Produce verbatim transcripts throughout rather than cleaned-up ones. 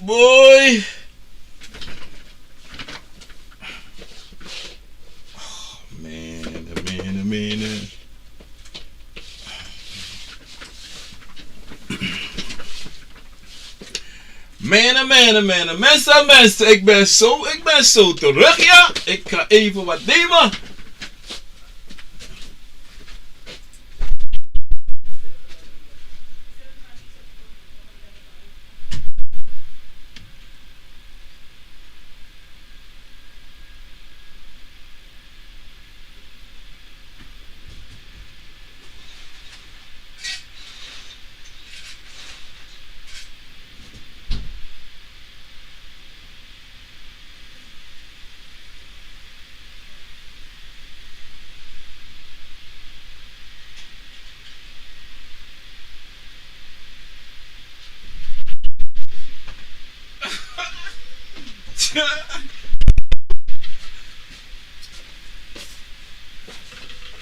Boy. Oh, man, man, man. Mene, mene, mene, mensen, mensen, ik ben zo, ik ben zo terug, ja. Ik ga even wat nemen.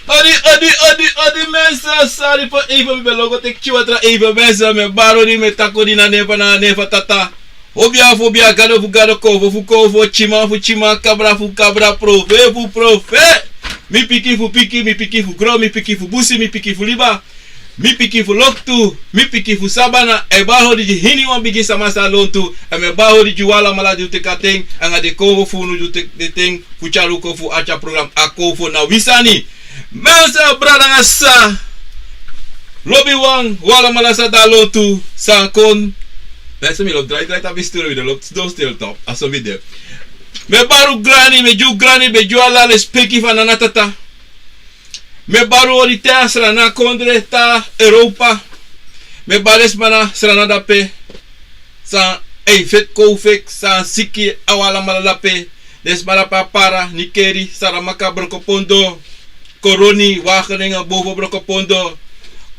Odi, odi, odi, odi, mensen, sorry fu even mi ben logo teki tyuwatra even mensen, mi e bari odi, mi e taki odi na nen fu, na nen fu Tata. Obia fu obia, gado fu gado, kowfo fu kowfo, tyiman fu tyiman, kabra fu kabra, profe fu profe. Mi pikin fu pikin, mi pikin fu gron, mi pikin fu busi, mi pikin fu liba. Mi pikin fu loktu, mi pikin fu sabana, e bari odi gi hiniwan bigi sama san lontu, èn mi e bari odi gi un alamala di un teki a ten, anga den kowfo fu unu di un teki den ten fu tyari un kon fu arki a program A Kowfo Na Wi Sani. Mensen, brada nanga sisa, lobiwan, un alamala san de na lontu, san kon. Mensen, mi lobi drai drai tapu mi sturu, mi de lobi sidon stil tapu, a so mi de. Mi e bari un grani, mi e gi un grani, mi e gi un ala lespeki fu a nana tata. Mi e bari un odi te na Sranan kondre, te na Europa. Mi e bari den sma na Sranan dape. San e feti kon feki, san siki, a un alamala dape. Den sma dape na Para, Nickerie, Saramacca, Brokopondo, Coronie, Wageningen, Boven Brokopondo,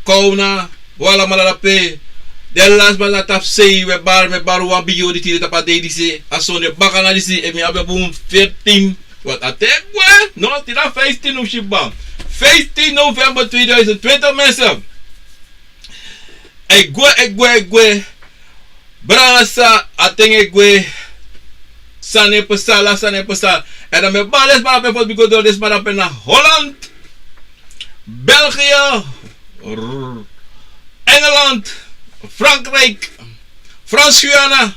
Kouna, un alamala dape. Den ala sma na tapu sei, mi e bari, mi e bari un wan bigi odi tide tapu a dei disi. A sonde bakana disi, efu mi abi bun veertien. Want a ten e gwe, no, tide na vijftien, un si kba. Vijftien november tweeduizend twintig, mensen. E gwe, e gwe, e gwe. Brada nanga sisa, a ten e gwe. Sani e pasa, ala sani e pasa. Èn dan mi e bari den sma dape, fosi mi go doro, den sma dape na Holland, België, r-, Engeland, Frankrijk, Frans Guyana,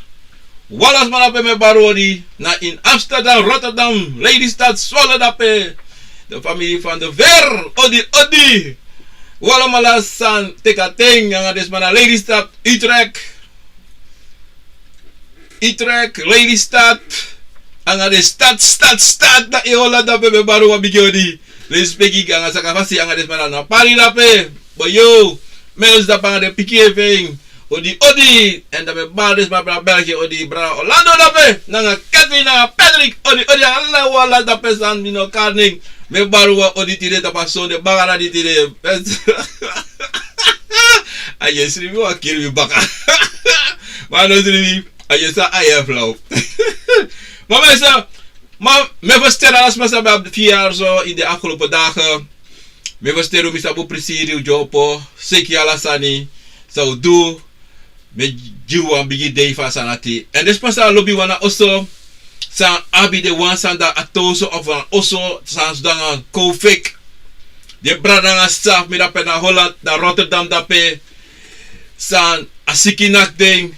un ala sma dape mi e bari odi, na ini Amsterdam, Rotterdam, Lelystad, Zwolle dape. De familie van de Ver, odi, odi. Un alamala san teki a ten, anga den sma na Lelystad, Utrecht, Utrecht, Lelystad, anga den stad, stad, stad, na ini Holland dape mi e bari un wan bigi odi. Lespeki anga sakafasi anga den sma na Paris dape. Boyo, Mels dape anga den pikin fu en. Odi, odi. Èn dan mi e bari den sma na België, odi, brada Orlando dape. Nanga Katrina, Patrick, odi, odi, ala un ala dape san mi no kari nen. Mi e bari un wan odi tide tapu a sonde bakana di tide. A yesi mi wan kiri mi baka. Ma a no sribi, a yesi a yesi law. Ma mensen, ma mi e ferstan ala sma san ben abi verjaardag so ini den afgelopen dagen. Mi e ferstan un, mi sabi un prisiri, un dyopo, seki ala sani san un du. Mi e gi un wan bigi dei fu a sani ati. Èn den sma san lobi wan na oso, san abi den wan san de na a toso of na oso, san sidon nanga kowfek. Den brada nanga sisa fu mi dape na Holland, na Rotterdam dape, san a siki naki den.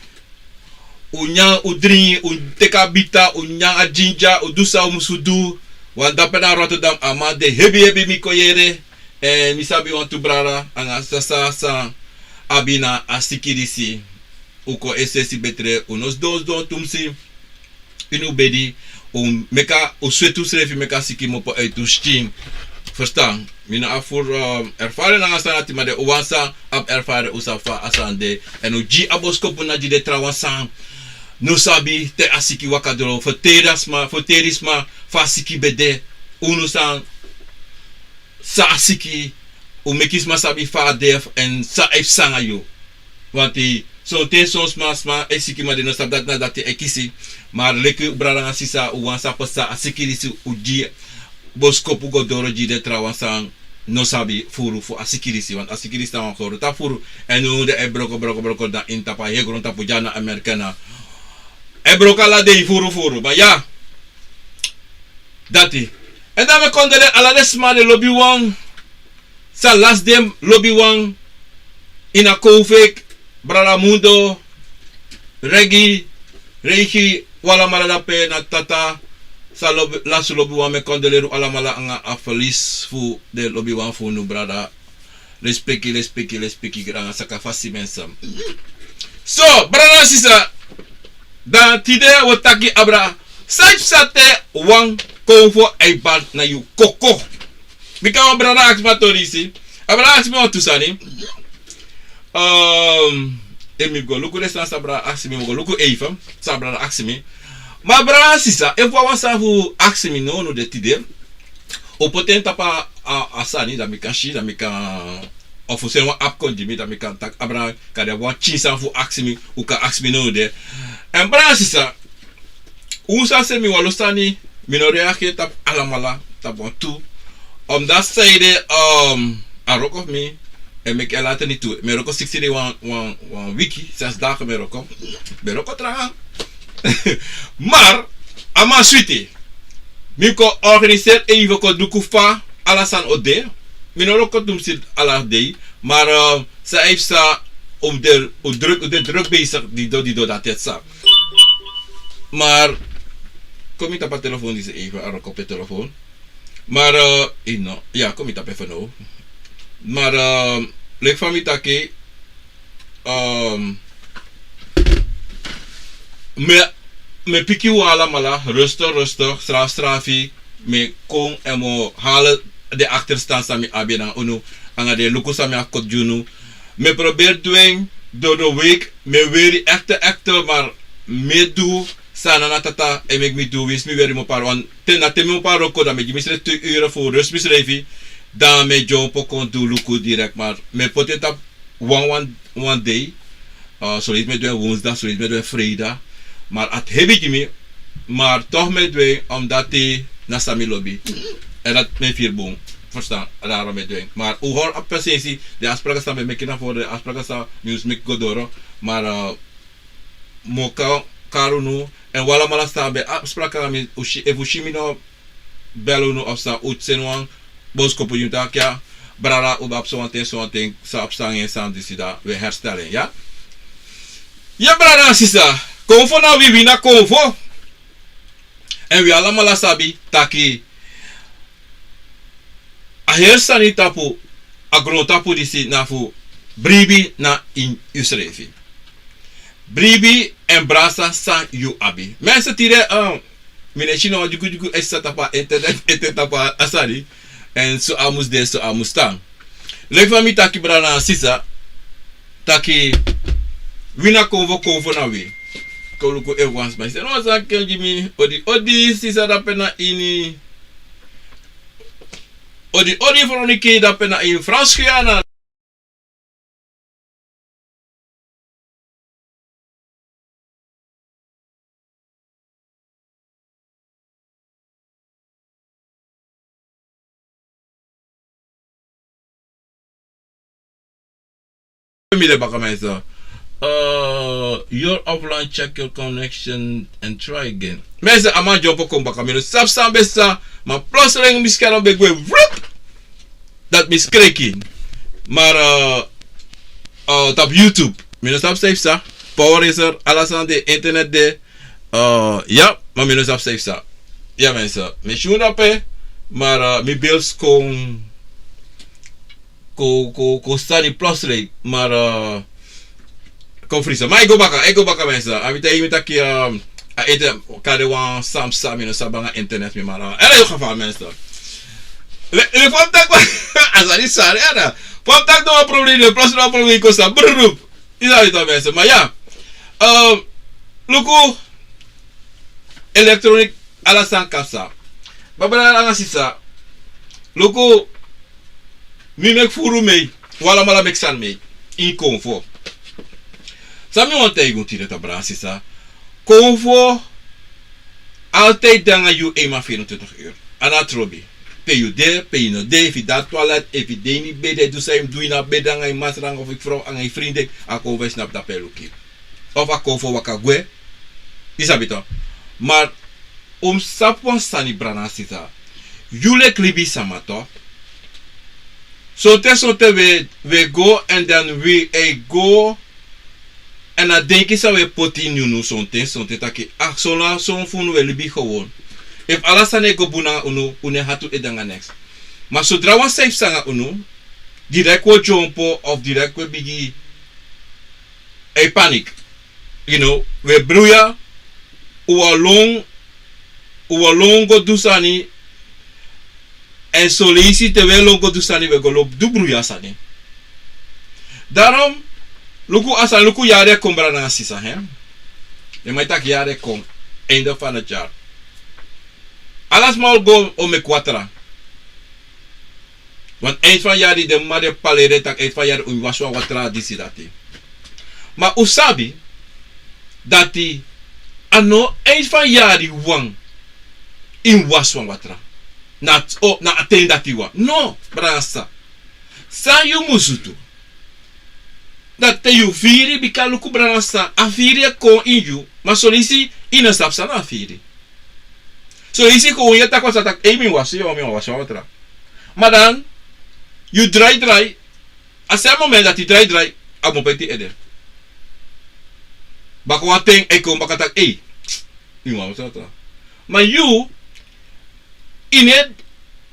Un nyan, un dringi, un teki a bita, un nyan a jinja, un du san un musu du. Want dape na Rotterdam a man de hebi hebi, mi kon yere. Èn mi sabi wantu brada nanga sisa san abi na a siki disi. Un kon e sesi betre, un no sidon sidon tumsi ini un bedi, un meki a, un sweti unsrefi, meki a siki kmopo uit un skin. Ferstan? Mi no abi furu, um, ervaring nanga a sani ati, ma den wan san abi ervaring, un sabi fa a sani de. Èn un gi a boskopu na gi den trawan san no sabi te a siki waka doro, ferteri a sma, ferteri sma fa a siki ben de. Unu san sa a siki, un meki sma sabi fa a de èn san e psa nanga yu. Want sonten son sma, sma e siki ma den no sabi dati na dati e kisi. Ma leki un brada nanga sisa, un wan san pasa a siki disi, un gi boskopu go doro gi den trawan san no sabi furu fu a siki disi. Want a siki disi na wan grote furu. Èn unu de e broko, broko, broko na ini tapu a heri grontapu dya na Amerika na. E broko ala dei furu furu, ma ya. Dati. Èn dan mi e kondolei ala den sma di lobi wan, san lasi den lobi wan ini a konfo, brada Mundo, Regi, Reigi, un alamala dape na tata san lobi, lasi lobi wan. Mi e kondolei un alamala nanga a ferlies fu den lobi wan fu unu, brada. Lespeki, lespeki, lespeki, granga saka fasi, mensen. So, brada nanga sisa, dan tide wi o taki abra san e psa te wan konfo e bari na yu koko. Bika wan brada aksi mi a tori disi. A brada aksi mi wantu sani. Ehm, efu mi go luku den sani san a brada aksi mi, mi o go luku even san a brada aksi mi. Ma brada nanga sisa, efu wan sani fu aksi mi nownow de tide, un poti en tapu a, a, a sani, dan mi kan si, dan mi kan, of un seni wan app kon gi mi, dan mi kan taki abra, kande wan pikin sani fu aksi mi, un kan aksi mi nownow de. Èn brada nanga sisa, un sa seni mi wanlo sani, mi no reageri tapu alamala, tapu wantu. Omdat sanede, ehm, a wroko fu mi e meki en later niet toe. Mi e wroko siksi dei wan, wan, wan wiki, zes dagen mi e wroko. Mi e wroko tranga. Maar a man switi. Mi kon organiseri even kon luku fa ala sani o de. Mi no wroko tumsi ala dei. Maar, eh, san e psa, un de, un druk, un de druk bezig, didon, didon, dati, etcetera. Maar kon mi tapu a telefoon disi even, a wroko pe telefoon. Maar, eh, yu no, ya, kon mi tapu en fu now. Maar, eh, leki fa mi taki, ehm, mi, mi e piki un alamala, rustig, rustig, srafi, srafi, mi e kon èn mi o hali den achterstand san mi abi nanga unu, nanga den luku san mi abi kon gi unu. Mi e proberi du en door de week, mi e weri echte, echte, maar mi e du san a Nana Tata e meki mi du, winsi mi weri mi o pari wan, te na te mi o pari wroko, dan mi e gi misrefi tu uren fu rust misrefi, dan mi e dyompo kon du luku direct, maar mi e poti en tapu wan, wan, wan dei. Eh, son leisi mi e du en woensdag, son leisi mi e du en vrijdag. Maar a hebi gi mi, maar toch mi e du en, omdat na san mi lobi. Èn dati mi e firi bun. Verstaan, daarom mi e du en. Maar un hori a pasensi, den afspraken san mi e meki na voro, den afspraken san mi musu meki go doro. Maar, eh, mi o ka-, kari unu, èn un alamala san ben abi afspraken nanga mi, un si, efu un si mi no bel unu of san, un seni wan boskopu gi mi taki, ya, brada, un ben abi sowan ten, sowan ten, san abi sani, en san disi, dan wi e herstel en, ya. Ya, brada nanga sisa, konfo na wi, wi na konfo. Èn wi alamala sabi taki a heri sani tapu a grontapu disi na fu bribi na ini yusrefi. Bribi èn brasa san yu abi. Mensen, tide, eh, mi no e si no wan dyugudyugu e psa tapu a internet, ete tapu a sani. Èn so a mus de, so a mus tan. Leki fa mi taki, brada nanga sisa, taki wi na konfo, konfo na wi. Kon luku efu wan sma e seni wan sani kon gi mi. Odi, odi, sisa dape na ini. Odi, odi, Veronica dape na ini Frans Guyana. Mi de baka, mensen. Eh, you're offline, check your connection and try again. Mensen, a man dyompo kon baka, mi no sabi san ben psa, ma plotseling mi skerm ben gwe, vrup! Dati mi skreki. Maar, eh, eh, tapu YouTube, mi no sabi san e psa. Power is er, ala sani de, internet de. Eh, ya, ma mi no sabi san e psa. Ya, mensen, mi e si unu dape, maar, eh, mi beeld kon, kon, kon, kon sani plotseling, maar, eh, kon frisa. Ma e go baka, e go baka, mensen. A mi taigi mi taki, eh, a ete, kande wan sani psa, mi no sabi nanga internet, mi, maar, eh, ala yu geval, mensen. Le, le, fa mi taki, a sani sari, ya, na. Fa mi taki, no wan problem, le, plotseling wan problem kon sani, brrr. Yu sabi, mensen. Maar ya, eh, luku, elektronik, ala sani kan psa. Ma brada nanga sisa, luku, mi meki furu mee, un alamala meki sani mee, ini konfo. San mi wani taigi unu tide, brada nanga sisa, konfo altijd de nanga yu eenmaal vierentwintig uur. A no trobi. Pe yu de, pe yu no de, efu yu de na toilet, efu yu de ini bed, e du san yu mus du ini a bed nanga yu masra nanga yu frow nanga yu vrienden, a konfo e snapu dape e luku yu. Of a konfo waka gwe, Yu sabi toch. Maar un mus sabi wan sani, brada nanga sisa. Yu leki libisma toch. Sonten sonten we, we go en dan we e go. En a denki san we poti ini unu sonten sonten taki, ah, so na so fu unu we libi gewoon. Efu ala sani e go bun nanga unu, un no e hati un ede nanga neks. Ma sodra wan sani psa nanga unu, direct we dyompo of direct we bigin e paniek. You know, we bruya, un o lon, un o lon go du sani, en son leisi te we lon go du sani, we go lobi du bruya sani. Daarom, luku a sani, luku yari e kon, brada nanga sisa, hè. Den man e taki yari e kon, einde van het jaar. Ala sma o go o meki wan tra. Want eind van yari den mama den e palere taki eind van yari un wasi wan watra disi dati. Ma un sabi dati a no eind van yari wan yu mus wasi wan watra. Na, o, na a ten dati wan. No, brada nanga sisa. San yu mus du? Dati te yu firi, bika luku, brada nanga sisa, a firi e kon ini yu, ma son leisi yu no sabi san na a firi. Son leisi kon yu e taki wan sani taki, ei, mi wasi, yo, mi wasi wan watra. Ma dan yu drai drai, a srefi moment dati yu drai drai, a moment dati yu ede. Baka wan ten e kon baka taki, ei, mi wasi wan watra. Ma yu, yu no e,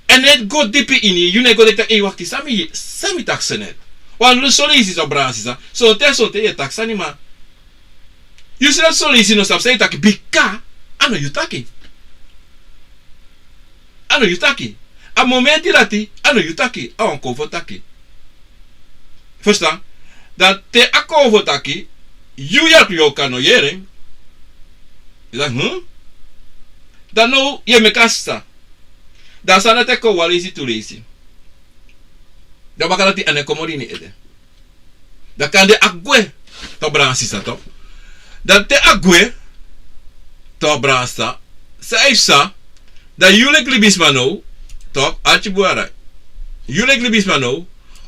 en no e go dipi ini, yu no e go de taki, ei, wakti, san mi, san mi taki so net. Wan son leisi so, brada nanga sisa, sonten sonten yu e taki sani ma yu srefi son leisi no sabi san yu taki, bika a no yu taki. A no yu taki. A momenti dati a no yu taki, a wan konfo taki. Verstaan? Dan te a konfo taki, yu, yu e kon, yu kan no yere. Yu taki, hm? Dan now yu e meki a sisa. Dan a sani dati e kon wan leisi, tu leisi. Dan baka dati a no e kon moro ini yu ede. Dan kande a gwe, toch, brada nanga sisa, toch. Dan te a gwe, toch, brada nanga sisa, san e psa, dan yu leki libisma now, toch, arki bun, yu leki libisma now,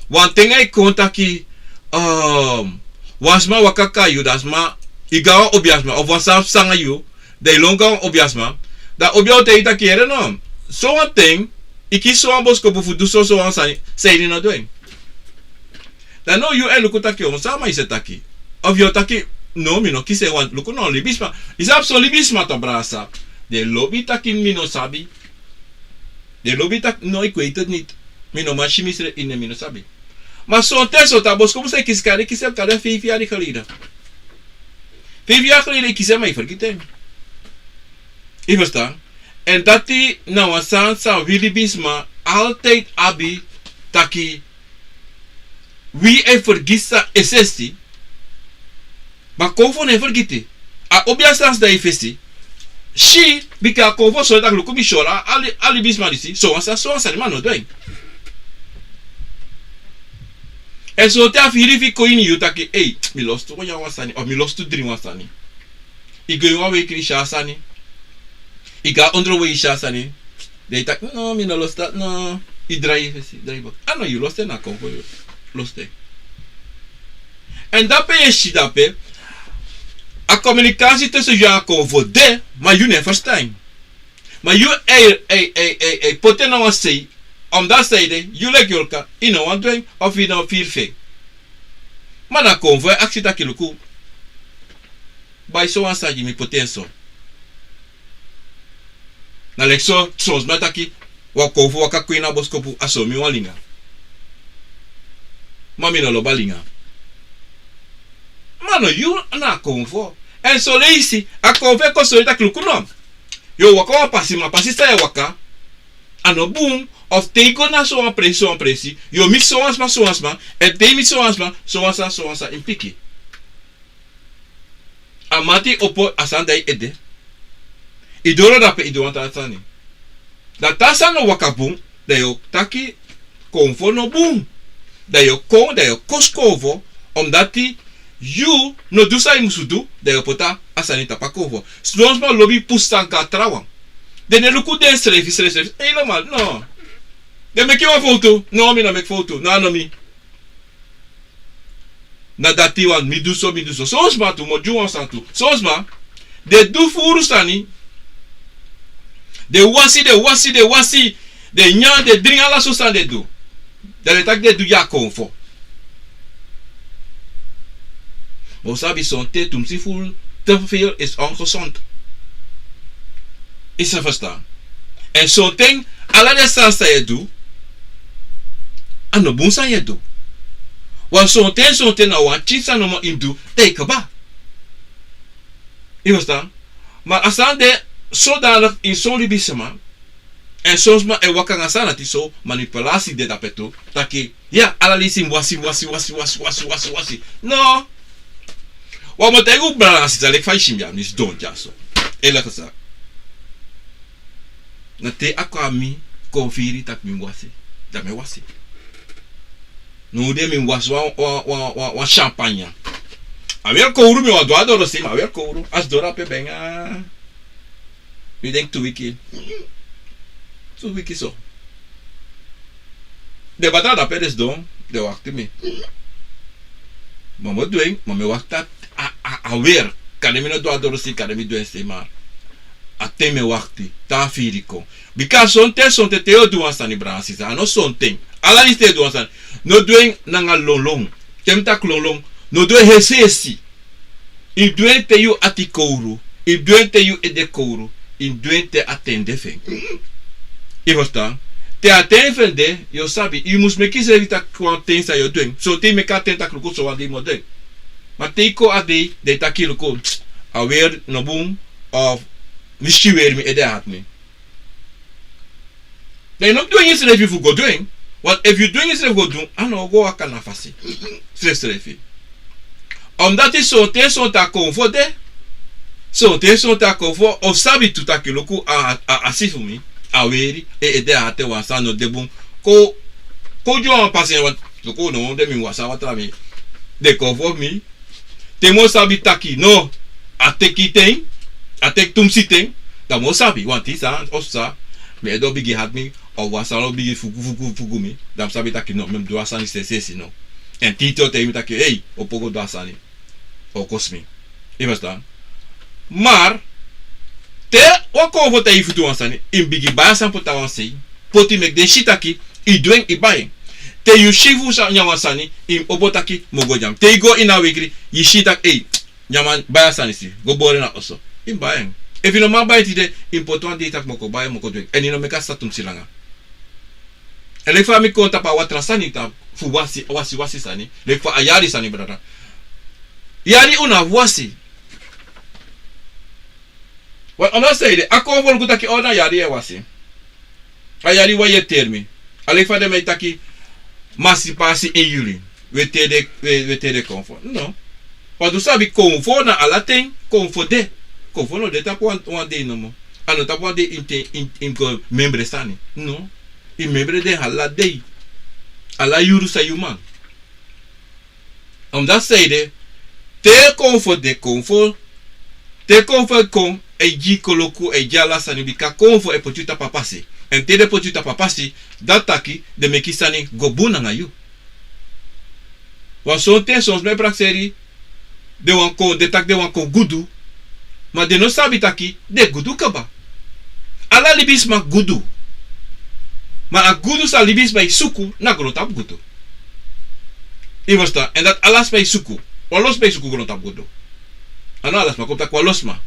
wan ten e kon taki, ehm, wan sma waka kon na yu, dan a sma, yu go na wan obiasma, of wan sani psa nanga yu, dan yu lon go na wan obiasma, dan a obia o taigi yu taki, yere no, sowan ten yu kisi sowan boskopu fu du so, sowan sani, san yu no du en. Dan now yu e luku taki, o, san a man disi e taki. Of yu o taki, no, mi no kisi en, want luku, no, libisma. Yu sabi son libisma, toch, brada nanga sisa, den lobi taki mi no sabi. Den lobi taki, no, ik weet het niet. Mi no man si misrefi, mi no sabi. Ma sonten sonten a boskopu san yu kisi, kande yu kisi en, kande feifi yari geleden. Feifi yari geleden yu kisi en, ma yu fergiti en. Yu verstaan? En dati na wan sani san wi libisma altijd abi, taki wi e fergiti san es'esi. Ma konfo no e fergiti. A obiasma san de na yu fesi. Si, bika konfo sori taki luku, mi si ala, a li-, a libisma disi, sowan sani, sowan sani, ma a no du en. En sonten a firi fu yu kon ini yu taki, ei, mi lostu nyan wan sani, of mi lostu dringi wan sani. Yu go ini wan wenkri, yu si a sani. Yu go na ondro wei, yu si a sani. Dan yu taki, no, mi no lostu dati, no. Yu drai yu fesi, yu drai baka. A no yu lostu en, na konfo yu lostu en. En dape yu e si dape, a komunikasi tussen yu nanga konfo de, ma yu no e ferstan en. Ma yu e, e, e, e, e poti en na wan sei, omdat san ede, yu leki yorka, yu no wani du en, of yu no firi fu en. Ma dan konfo e aksi taki luku, bai sowan sani gi mi, poti en so. Na leki so, son sma e taki, wan konfo waka kon ini a boskopu, a sori mi wan linga. Ma mi no lobi a linga. Ma no yu na a konfo. En son leisi, a konfo e kon sori taki luku no. Yu o waka wan pasi, ma a pasi san yu e waka, a no bun, of te yu go na sowan presi, sowan presi, yu o miti sowan sma, sowan sma, en te yu miti sowan sma, sowan sani, sowan sani yu mus piki. A mati opo, a sani de na yu ede. Yu doro dape, yu du wan tra sani. Dan te a sani no waka bun, dan yu o taki konfo no bun. Dan yu o kon, dan yu o kosi konfo, omdat yu no du san yu musu du, dan yu o poti a sani tapu a konfo. Son sma lobi puru sani kon na trawan. Den no e luku densrefi, srefsrefi, helemaal, no. Den meki wan fowtu, no, mi no meki fowtu, no, a no mi. Na dati wan, mi du so, mi du so. Son sma tu, mi o gi wan sani tu. Son sma, Den du furu sani. Den wasi, den wasi, den wasi. Den nyan, den dringi, ala sortu sani den du. Dan den taki den du gi a konfo. Ma un sabi sonten tumsi furu, te veel is ongezond. Yu sa ferstan? Èn sonten, ala den sani san yu e du, a no bun san yu e du. Wan sonten, sonten na wan tyin sani nomo yu mus du, dan yu kaba. Yu ferstan? Ma a sani de sodanig ini son libisma, èn son sma e waka nanga sani dati so, manipulasi de dape tu, taki, ya, ala leisi yu mus wasi, wasi, wasi, wasi, wasi, wasi, wasi. No. Wan mi o taigi un, brada nanga sisa, leki fa yu si mi ya, mi sidon dyaso. Eleke sani. Na te a kon na mi kon firi taki mi mus wasi, dan mi e wasi. Now de mi mus wasi wan, wan, wan, wan, wan champagne. A weri kowru, mi wani du a dorosei, ma a weri kowru. A sidon dape ben nanga, mi denki tu wiki. Tu wiki so. Den batra dape, den sidon, den wakti mi. Ma mi o du en, ma mi e wakti a, a, a weri. Kande mi no du a dorosei, kande mi du en sei, ma a ten mi e wakti, te a firi kon. Bika sonten, sonten te yu o du wan sani, brada nanga sisa, a no sonten. Ala leisi te yu o du wan sani, no du en nanga lonlon. Te mi taki lonlon, no du en hesihesi. Yu mus du en te yu ati kowru. Yu mus du en te yu ede kowru. Yu mus du en te a ten de fu en. Yu ferstan? Te a ten fu en de, yu o sabi, yu mus meki yusrefi taki wan ten san yu o du en. Sonten yu meki a ten taki luku, sowan dei mi o du en. Ma te yu kon a dei, den e taki luku, a weri no bun, of mi sikin weri, mi ede e hati mi. Dan yu no mus dwengi yusrefi fu go du en. Want efu yu dwengi yusrefi go du en, a no o go waka na fasi. Srefsrefi. Omdat sonten, sonten a konfo de. Sonten, sonten a konfo o sabi tu taki luku, a, a, a si fu mi, a weri, e, e de a hati, wan sani no de bun. Kon, kon gi wan pasi, want luku, now de mi wasi a watra, mi, den konfo fu mi. Te mi o sabi taki no, a teki ten, a teki tumsi ten, dan mi o sabi, want san o sa, mi ede o bigin hati mi, of wan sani o bigin fugu, fugu, fugu mi, dan mi sabi taki no, mi mus du a sani sesesi, no. Èn titi o taigi mi taki, ei, opo go du a sani. O kosi mi. Yu ferstan? Ma te wan konfo taigi yu fu du wan sani, yu mus bigin bai a sani poti a wan sei, poti meki den si taki yu du en, yu bai en. Te yu si fu sa nyan wan sani, yu mus opo taki mi o go nyan. Te yu go ini a wikri, yu si taki, ei, nyan man, bai a sani disi, go bori en na oso. Yu mus bai en. Efu yu no man bai en tide, yu mus poti wan dei taki mi o kon bai en, mi o kon du en. Èn yu no meki a sa tumsi langa. Èn leki fa mi kon tapu a watra sani, tapu fu wasi, wasi, wasi sani. Leki fa a yari sani, brada. Yari un no abi wasi. Wan, omdat san ede, a konfo luku taki, o, na yari yu e wasi. A yari wan yu e teri mi. A leki fa den man e taki, masipasi ini yuli. Wi e teri den, wi e, wi e teri den konfo. No. Want un sabi konfo na ala ten, konfo de. Konfo no de tapu wan, wan dei nomo. A no tapu wan dei yu mus ten, yu mus, yu mus go memre sani. No. Yu mus memre den ala dei. Ala yuru san yu man. Omdat san ede, te konfo de, konfo, te konfo e kon, a e gi koloku, a e gi ala sani, bika konfo e poti yu tapu a pasi. Èn te den poti yu tapu a pasi, dati taki den meki sani go bun nanga yu. Wan sonten, son sma e prakseri, den wani kon, den taki den wani kon gudu, ma den no sabi taki den gudu kaba. Ala libisma gudu. Ma a gudu san libisma e suku, na grontapu gudu. Yu ferstan? Èn dati ala sma e suku. Wan lo sma e suku grontapu gudu. A no ala sma, kon taki wan lo sma.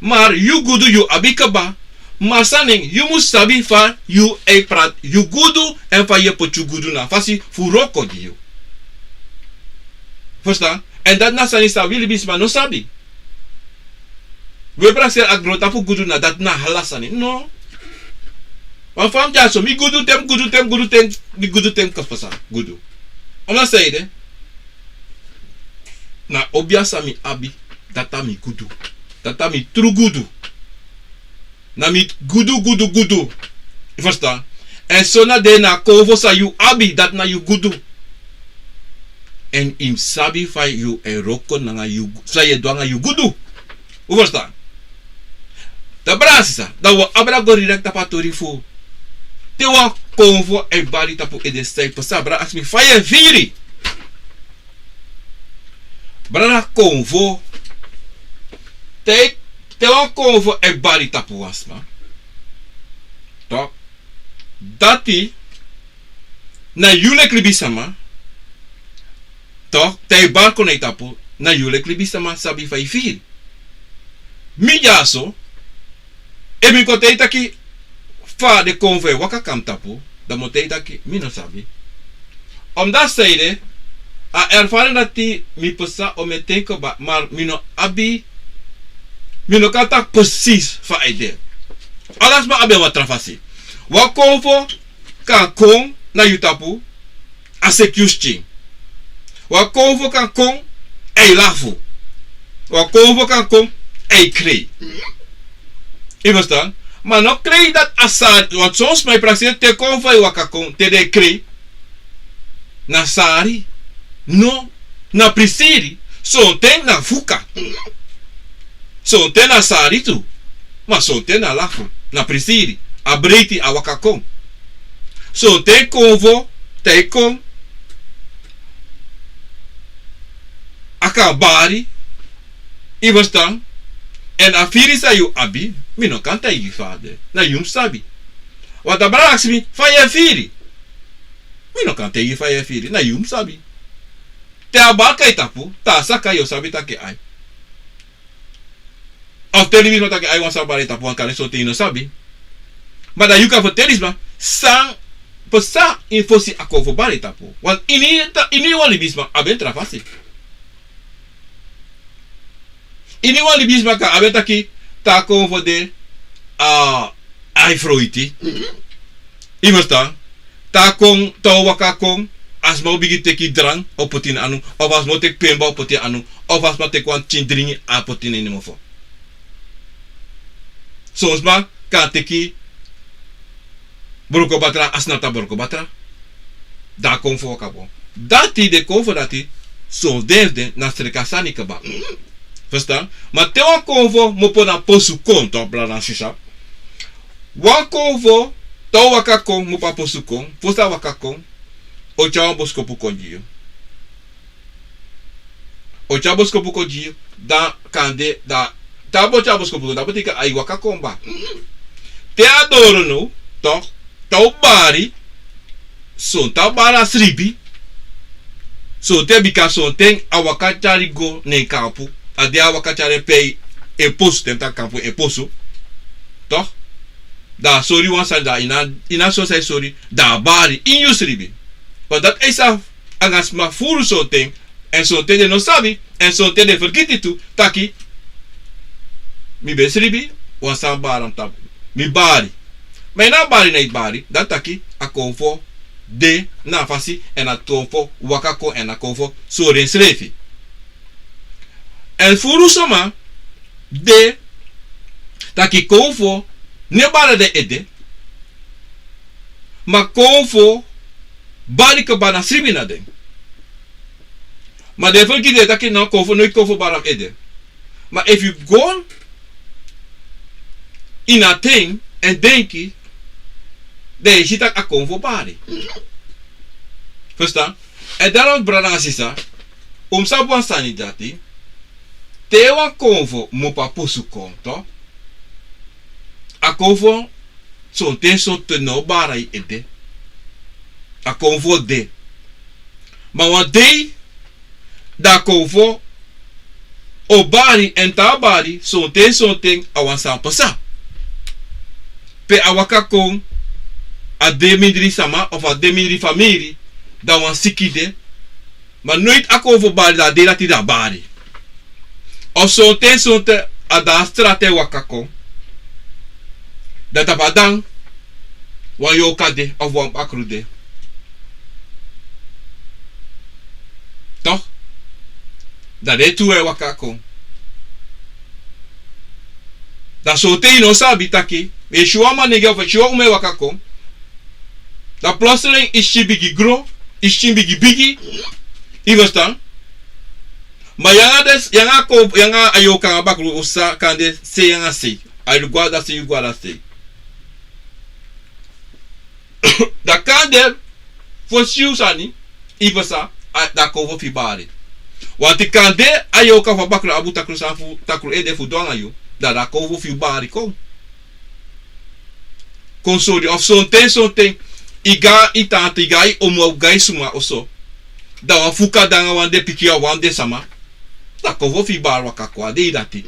Ma yu gudu yu abi kaba, ma san nen, yu mus sabi fa yu e prati yu gudu, èn fa yu e poti yu gudu na fasi fu wroko gi yu. Ferstan? Èn dati na sani san wi libisma no sabi. Wi e prakseri a grontapu gudu, na dati na ala sani. No. Wan fa mi de dyaso, mi gudu te mi gudu, te mi gudu, te mi gudu, te mi kaba pasa gudu. Omdat san ede, na obia san mi abi, dati na mi gudu. Dati na mi tru gudu. Na mi gudu, gudu, gudu. Yu ferstan? Èn so na de na konfo san yu abi, dati na yu gudu. Èn yu mus sabi fa yu e wroko nanga yu gu-, san yu e du nanga yu gudu. Un ferstan? Dan brada sisa, dan wi o abra go direkt tapu a tori fu. Te wan konfo e bari tapu ede san yu pasa, brada, aksi mi fa yu e firi. Brada, konfo. Te te wan konfo e bari tapu wan sma, tok, dati na yu leki libisma, tok, te a e bari kon na yu tapu, na yu leki libisma sabi fa yu firi. Mi dyaso, efu mi kon taigi taki fa den konfo e waka kon na mi tapu, dan mi o taigi taki mi no sabi. Omdati san ede, a ervaring dati mi pasa, o mi e ten kaba, ma mi no abi, mi no kan taki precies fa a e de. Ala sma abi en wan tra fasi. Wan konfo kan kon na yu tapu, a seki yu skin. Wan konfo kan kon, a e lafu. Wan konfo kan kon, a e krei. Yu e ferstan? Ma no krei dati a sari, want son sma e prakseri te konfo e waka kon, te den e krei, na sari. No, na prisiri. Sonten na fuka. Sonten na sari tu. Ma sonten na lafu, na prisiri. A breiti, a waka kon. Sonten konfo, te a e kon, a kan bari. Yu e ferstan? Èn a firi san yu abi, mi no kan taigi fa a de. Na yu mus sabi. Want a brada aksi mi fa yu e firi. Mi no kan taigi fa yu e firi, na yu mus sabi. Te a bari kon na yu tapu, te a saka, yu o sabi taki ai. Of te libisma taki ai, wan sma bari na yu tapu, want kande sonten yu no sabi. Ma dan yu kan ferteli sma san pasa ini fosi a konfo bari na yu tapu. Want ini, ini wan libisma abi en tra fasi. Ini wan libisma kan abi en taki te a konfo de, a, ai froiti. Yu e ferstan? Te a kon, te a waka kon, a sma o bigin teki drank, o poti na anu, of a sma o teki pemba, o poti na anu, of a sma teki wan pikin dringi, a poti na ini mofo. Son sma kan teki brokobatra, a snapu taki brokobatra. Dan a konfo waka kon. Dati, den konfo dati, son den fu den na sreka sani kaba. Ferstan? Ma te wan konfo mu opo na posu kon, tok, brada nanga sisa. Wan konfo, te a waka kon, mu opo na posu kon, fosi a waka kon, o tyari wan boskopu kon gi yu. O tyari boskopu kon gi yu, dan kande, dan te a bo tyari boskopu kon, dan betekent a e waka kon kaba. Te a doro now, tok, te a o bari, sonten a bari a sribi, sonten bika sonten a waka tyari go na en kampu, a de a waka tyari en pe, en posu, te mi taki kampu, en posu, tok, dan a sori wan sani, dan yu no, yu no abi son san e sori, dan a bari ini yu sribi. Want dati e srefi nanga sma furu sonten, èn sonten den no sabi, èn sonten den fergiti tu taki mi ben sribi, wan sani bari na mi tapu, mi bari. Ma yu no abi bari, na yu bari, dati taki a konfo de na a fasi, èn a konfo waka kon, èn a konfo sori ensrefi. Èn furu sma de taki konfo no e bari na den ede, ma konfo bari kaba na sribi na den. Ma den fergiti, den taki no, konfo, noiti konfo bari na mi ede. Ma efu yu go ini a ten èn denki, dan yu e si taki a konfo bari. Ferstan? Èn daarom, brada nanga sisa, un mus sabi wan sani dati, te wan konfo mu opo na posu kon, tok, a konfo sonten, sonten no o bari na yu ede. A konfo de. Ma wan dei, dan a konfo o bari, èn te a bari, sonten, sonten a wan sani pasa. Pe a waka kon, a de mindri sama, of a de mindri famiri, dan wan siki de. Ma noiti a konfo bari, dan a dei dati dan a bari. Of sonten, sonten a de na strati e waka kon, dan tapu a dan, wan yorka de, of wan bakru de. Tok? Dan den tu e waka kon. Dan sonten yu no sabi taki, yu e si wan manengre of yu e si wan uma e waka kon. Dan plotseling yu si bigi gro, yu si bigi bigi. Yu ferstan? Ma yu anga den, yu anga kon, yu anga a yorka nanga bakru, un sa kande sei anga sei. A yu go na da sei, yu go na da sei. Dan kande fosi yu sani, yu pasa, a, dan a konfo fu yu bari. Wanti kande a yorka fu a bakru abi takru sani fu, takru ede fu du anga yu. Dan a konfo fu yu bari kon. Kon sori, of sonten, sonten, yu go na yu tanta, yu go na yu omu, yu go na yu suma oso. Dan wan fuka de nanga wan de pikin, wan de sama. Dan a konfo fu yu bari waka kon, a dei dati.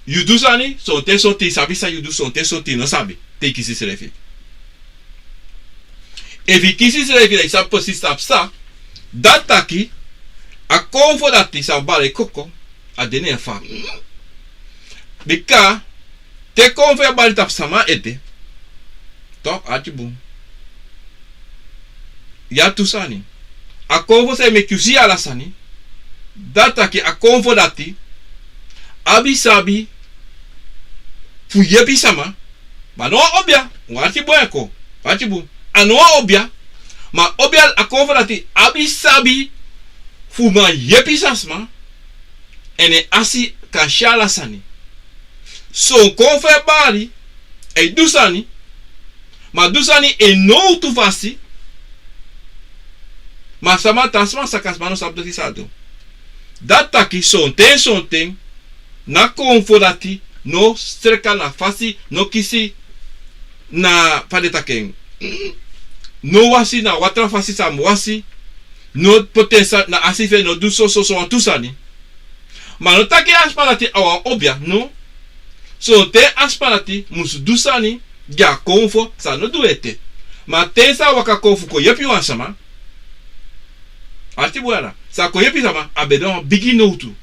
Yu du sani, sonten, sonten, yu sabi san yu du, sonten, sonten, yu no sabi. Te yu kisi yusrefi. Efu yu kisi yusrefi, dan yu sabi precies san psa. Dati taki, a konfo dati san bari koko, a de na en fa. Bika, te konfo e bari tapu sama ede. Toch, arki bun. Yu abi tu sani. A konfo san e meki yu si ala sani. Dati taki a konfo dati abi sabi fu yepi sama. Ma a no wan obia, un arki bun, e kon. Arki bun. A no wan obia. Ma obia, a konfo dati abi sabi fu man yepi san sma. Èn en asi kan si ala sani. So konfo e bari, e du sani. Ma a du sani e nowtu fasi. Ma sama, tra sma, saka sma no sabi dati san a du. Dati taki sonten, sonten, na konfo dati no streki na fasi, no kisi na fa den taki en. No wasi na watra fasi san a mu wasi. No poti en sa na asi fu en, no du so, so, so wantu sani. Ma a no taki a sma dati a wan obia, no. Sonten a sma dati musu du sani gi a konfo san a no du ete. Ma te san a waka kon fu kon yepi wan sama, arki bun, san a kon yepi sama, a be de wan bigi nowtu.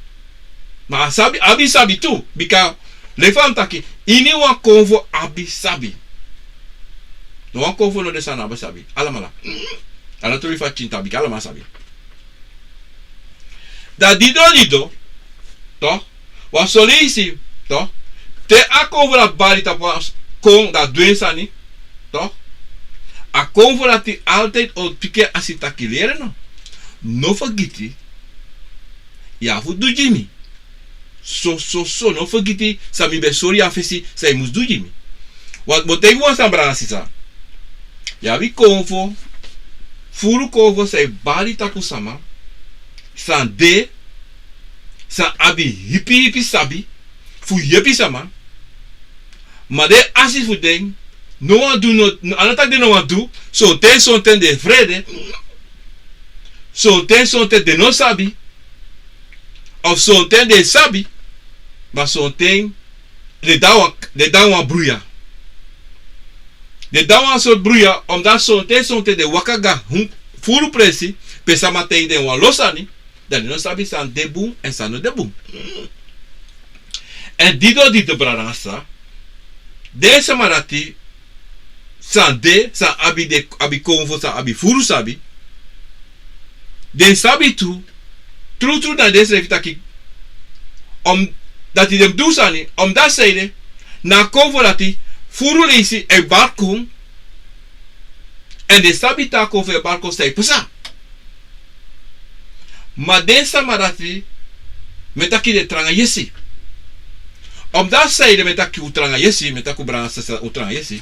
Ma a sabi, abi sabi tu, bika leki fa mi taki, iniwan konfo abi sabi. No wan konfo no de san a no abi sabi. Alamala. A no toli fa a pikin tan, bika alamala sabi. Dan dido dido, toch, wan son leisi, toch, te a konfo dati bari tapu wan kon, dan a du en sani, toch, a konfo dati altijd o teki en asi taki lere no. No fergiti, yu abi fu du gi mi. So, so, so, no fergiti san mi ben sori yu a fesi, san yu mus du gi mi. Wan, mi o taigi wan sani, brada, sisa. Yu abi konfo, furu konfo san e bari tapu sama, san de, san abi hipi hipi sabi fu yepi sama. Ma den asi fu den no wani du, no, no, a no taki den no wani du, sonten, sonten den frede, sonten, sonten den no sabi, of sonten den sabi, ma sonten den de na wan, den de na wan bruya. Den de na wan sortu bruya, omdat sonten, sonten den waka go na furu presi, pe sama taigi den wan lo sani, dan den no sabi san de bun èn san no de bun. Èn dido dido, brada nanga sisa, den sama dati san de, san abi den, abi konfo, san abi furu sabi, den sabi tu, trutru na densrefi taki, om, dati den mus du sani, omdat san ede, na a konfo dati furu leisi e bari kon, èn den sabi taki a konfo e bari kon, san e pasa. Ma den sama dati, mi e taki den tranga yesi. Omdat san ede mi e taki un tranga yesi, mi e taki un, brada nanga sisa, un tranga yesi.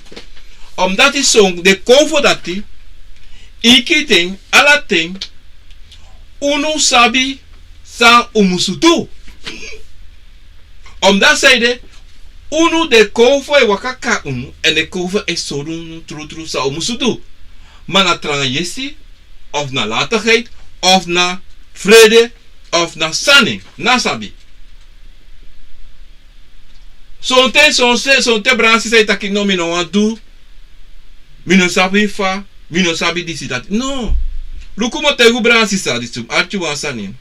Omdat son den konfo dati, inki den, ala ten, unu sabi san un musu du. Omdat san ede, unu, den konfo e waka kon na unu, èn den konfo e sori unu trutru san un musu du. Ma na tranga yesi, of na latigheid, of na frede, of na sani, na sabi. Sonten, sonten, sonten brada nanga sisa e taki no, mi no wani du, mi no sabi fa, mi no sabi disi dati. No. Luku, mi o taigi un, brada nanga sisa, disi, arki wan sani.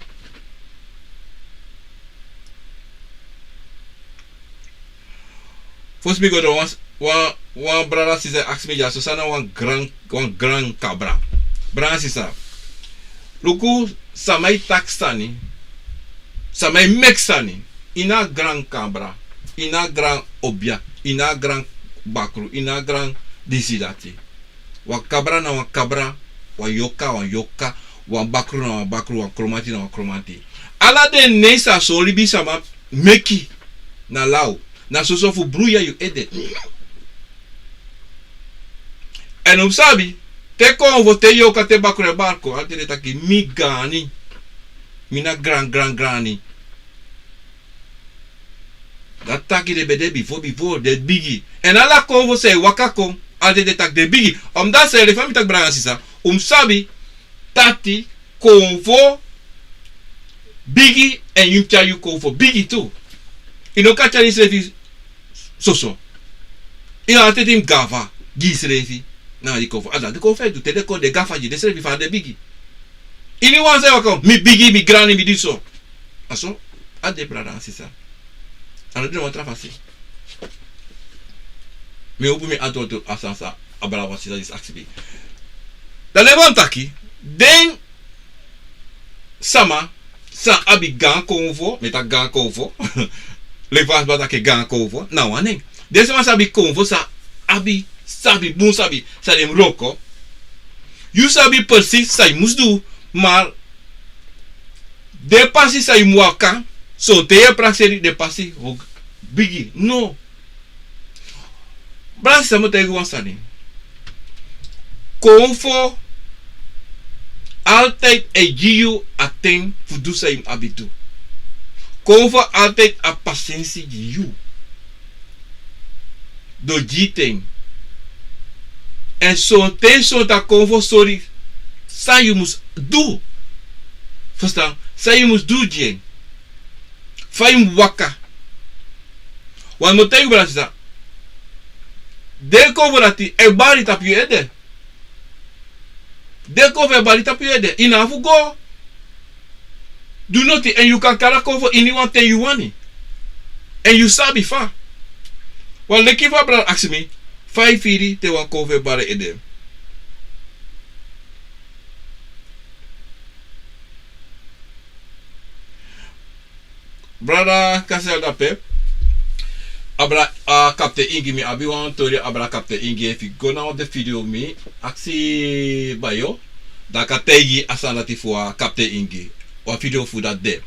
Fosi mi go doro, wan, wan, wan brada nanga sisa aksi mi dyaso san na wan gran, wan gran kabra. Brada nanga sisa, luku, sama e taki sani, sama e meki sani. Yu na a gran kabra, yu na a gran obia, yu na a gran bakru, yu na a gran disi dati. Wan kabra na wan kabra, wan yorka na wan yorka, wan bakru na wan bakru, wan kromanti na wan kromanti. Ala den nen san son libisama meki na law, na soso fu bruya yu ede. Èn un sabi, te konfo, te yorka, te bakru e bari kon, ala ten den taki mi gaani, mi na gran gran gaani. Dati taki den ben de bifo, bifo den bigi. Èn ala konfo san e waka kon, ala den taki den bigi. Omdat san e leki fa mi taki, brada nanga sisa, un mus sabi taki konfo bigi, èn yu mus tyari yu konfo bigi tu. Yu no kan tyari yusrefi soso. Yu no abi teti mus gafa gi yusrefi nanga di konfo. A dati di konfo e du, te den kon den gafa gi densrefi fa den bigi. Iniwan san e waka, mi bigi, mi grani, mi disi so. A so a de, brada nanga sisa. A no de na wan tra fasi. Mi opo mi antwoord a sani san a brada wan sisa disi aksi mi. Dan leki fa mi taki, den sama san abi gaan konfo, mi e taki gaan konfo, leki fa a sma taki gaan konfo, na wan nen. Den sama san abi konfo, san abi sabi, bun sabi san den mus wroko. Yu sabi precies san yu mus du, maar den pasi san yu mus waka, sonten yu e prakseri den pasi o bigi. No. Brada, sisa, mi o taigi yu wan sani. Konfo altijd e gi yu a ten fu du san yu mus abi du. Konfo altijd abi pasensi gi yu. Den o gi yu ten. Èn sonten, sonten a konfo sori san yu mus du. Ferstan? San yu mus du gi en. Fa yu mus waka. Want mi o taigi yu, brada, sisa, den konfo dati e bari tapu yu ede. Den konfo e bari tapu yu ede. Yu no abi fu go du noti, èn yu kan kari a konfo iniwan ten yu wani. Èn yu sabi fa. Want leki fa a brada aksi mi, fa yu firi te wan konfo e bari ede. Brada Kasel, dape. Abra, a, Kapten Ingi, mi abi wan tori abra Kapten Ingi. Efu yu go na wan de video mi aksi Bayo, dan a kan taigi a sani dati fu a Kapten Ingi. Wan video fu dati de.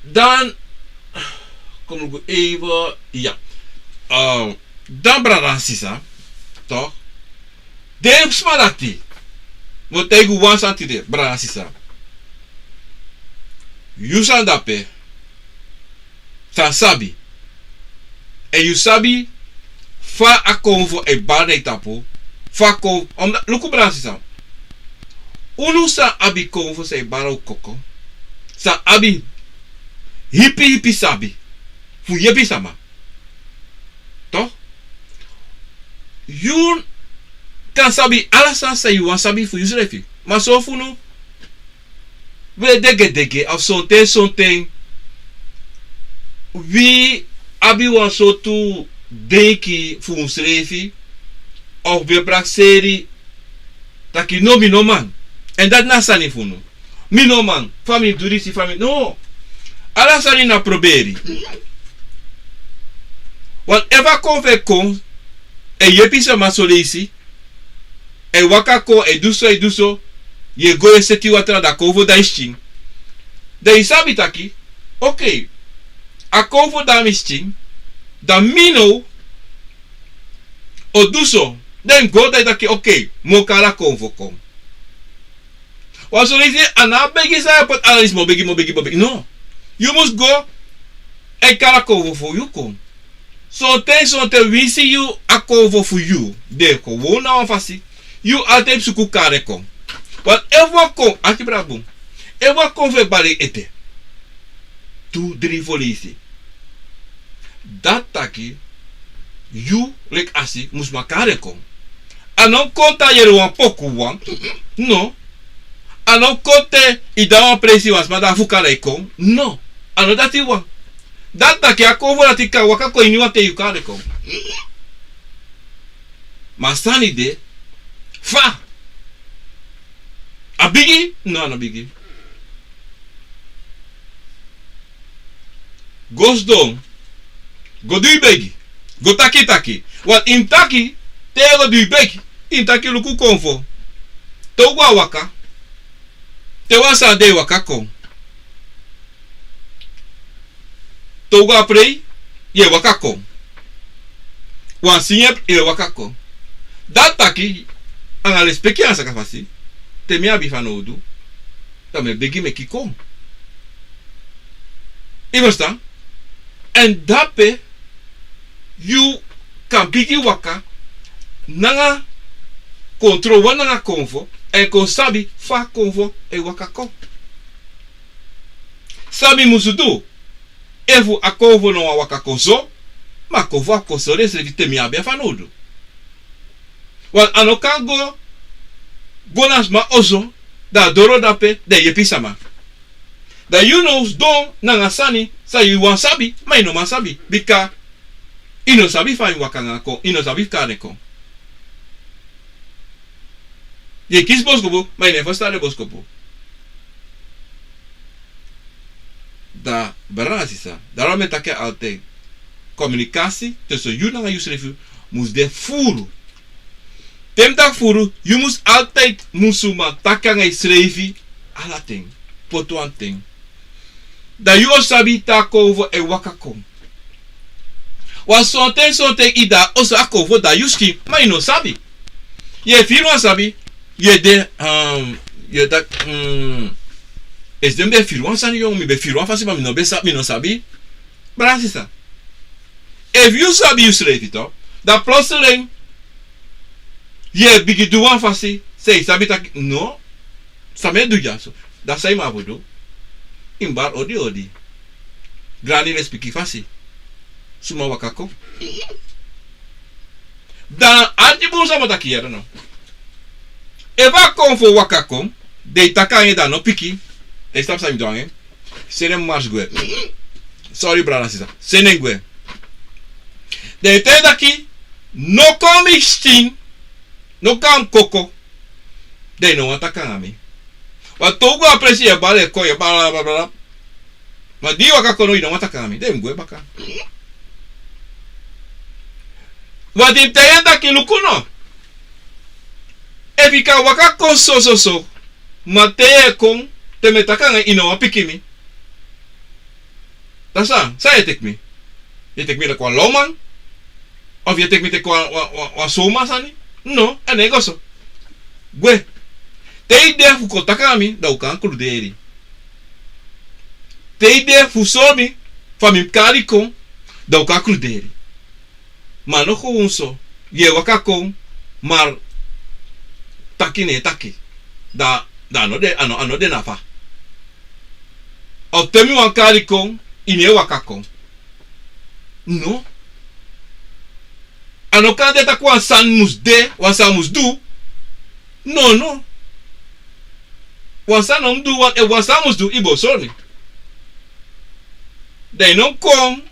Dan, kon mi go even, ya. A, dan, brada nanga sisa, toch? Den sma dati, mi o taigi wan sani tide, brada nanga sisa. Yu san de ape, san sabi. Èn yu sabi fa a konfo e bari na yu tapu. Fa a kon, omdati, luku, brada nanga sisa. Unu san abi konfo san e bari na un koko, san abi hipi hipi sabi fu yepi sama. Toch? Yu kan sabi ala sani san yu wani sabi fu yusrefi. Ma son fu unu, wi e degedege, of sonten, sonten wi abi wan sortu denki fu unsrefi, of wi e prakseri taki no, mi no man. Èn dati na a sani fu unu. Mi no man, fa mi du disi, fa mi, no. Ala sani na proberi. Want efu a konfo e kon, e yepi sama son leisi, e waka kon, e du so, e du so, yu e go e seti watra, dan a konfo dan e skin. Dan yu sabi taki, okay, a konfo dan mi skin, dan mi now o du so. Dan yu go, dan yu taki, okay, mi o kari a konfo kon. Wan son leisi a no a begi san yu e poti, ala leisi mi o begi, mi o begi, mi o begi. No. Yu mus go e kari a konfo fu yu kon. Sonten, sonten winsi yu, a konfo fu yu de kon won na wan fasi, yu altijd suku kari en kon. Want efu wan kon, aki brabun, efu wan konfo e bari ete tu, dri, fo leisi, dati taki yu leki a si mus man kari en kon. A no kon te a yere wan poku wan. No. A no kon te i de na wan presi, wan sma de a fu kari en kon. No. A no dati wan. Dati taki a konfo dati kan waka kon iniwan ten yu kari en kon. Ma a sani de, fa a bigi? No, a no bigi. Go sidon. Go du yu begi. Go taki, taki. Want yu mus taki, te yu e go du yu begi, yu mus taki luku konfo. Te un go a waka, te wan sani de, yu e waka kon. Te un go a prei, yu e waka kon. Wan singi, yu e waka kon. Dati taki, anga lespeki, anga saka fasi, te mi abi fanowdu, dan mi e begi meki kon. Yu e ferstan? Èn dape yu kan bigin waka nanga kontrol wan nanga konfo, èn kon sabi fa konfo e waka kon. San mi musu du efu a konfo no wani waka kon so, ma a konfo abi kon sori ensrefi te mi abi a fanowdu. Wan a no kan go go na sma oso, dan a doro dape dan e yepi sama. Dan yu no sidon nanga sani san yu wani sabi ma yu no man sabi, bika yu no sabi fa yu waka nanga kon, yu no sabi fu kari en kon. Yu e kisi boskopu ma yu no e ferstan den boskopu. Dan brada nanga sisa, daro mi e taki en altide. Kominikasi tusun yu nanga yusrefi mus de furu. Te mi taki furu, yu mus altide musu man taki nanga yusrefi. Ala ten, poti wan ten. Dan yu o sabi te a konfo e waka kon. Wan sonten sonten yu de na oso a konfo dan yu skin ma yu no sabi. Yu e firi wan sabi. Yu e de, yu e taki, esi den mi ben firi wan sani yongu, mi ben firi wan fasi ma mi no ben sabi, mi no sabi. Brada sisa, efu yu sabi yusrefi dan plotseling yu e bigin du wan fasi san yu sabi taki no, san mi e du dyaso? Dan san yu man fu du? Yu mus bari odi odi. Grani lespeki fasi. Suma waka kon. Dan arki bun san mi o taki yere no. Efu a konfo waka kon, den e taki nanga en dan a no piki. Den e sabi san yu mus du nanga en. Seni en mars gwe. Sori brada sisa, seni en gwe. Den e taki no kon mi skin, no kon na mi koko. Den no wani taki nanga mi. Wan te un go a presi yu e bari e kon yu e bari bla bla bla. Ma di yu waka kon no yu no wani taki nanga mi, den mus gwe baka. Wan di mi taigi en taki luku no, efu yu kan waka kon sososo, ma te yu e kon, te mi e taki nanga yu yu no wani piki mi. Dan san san yu e teki mi? Yu e teki mi leki wan lawman? Of yu e teki mi teki wan wan wan sowman sani? No, a no e go so. Gwe. Te yu de fu kon taki nanga mi dan un kan kruderi. Te yu de fu sori mi fa mi mus kari kon, dan un kan kruderi. Ma a no kon un so. Yu e waka kon, ma taki no e taki. Dan a no de a no de na fa. Of te mi wani kari kon, yu no e waka kon. No. A no kan de tak' wan sani mus de, wan sani mus du. Nono. Wan sani no mus du, wan sani mus du yu bo sori mi. Dan yu no mus kon,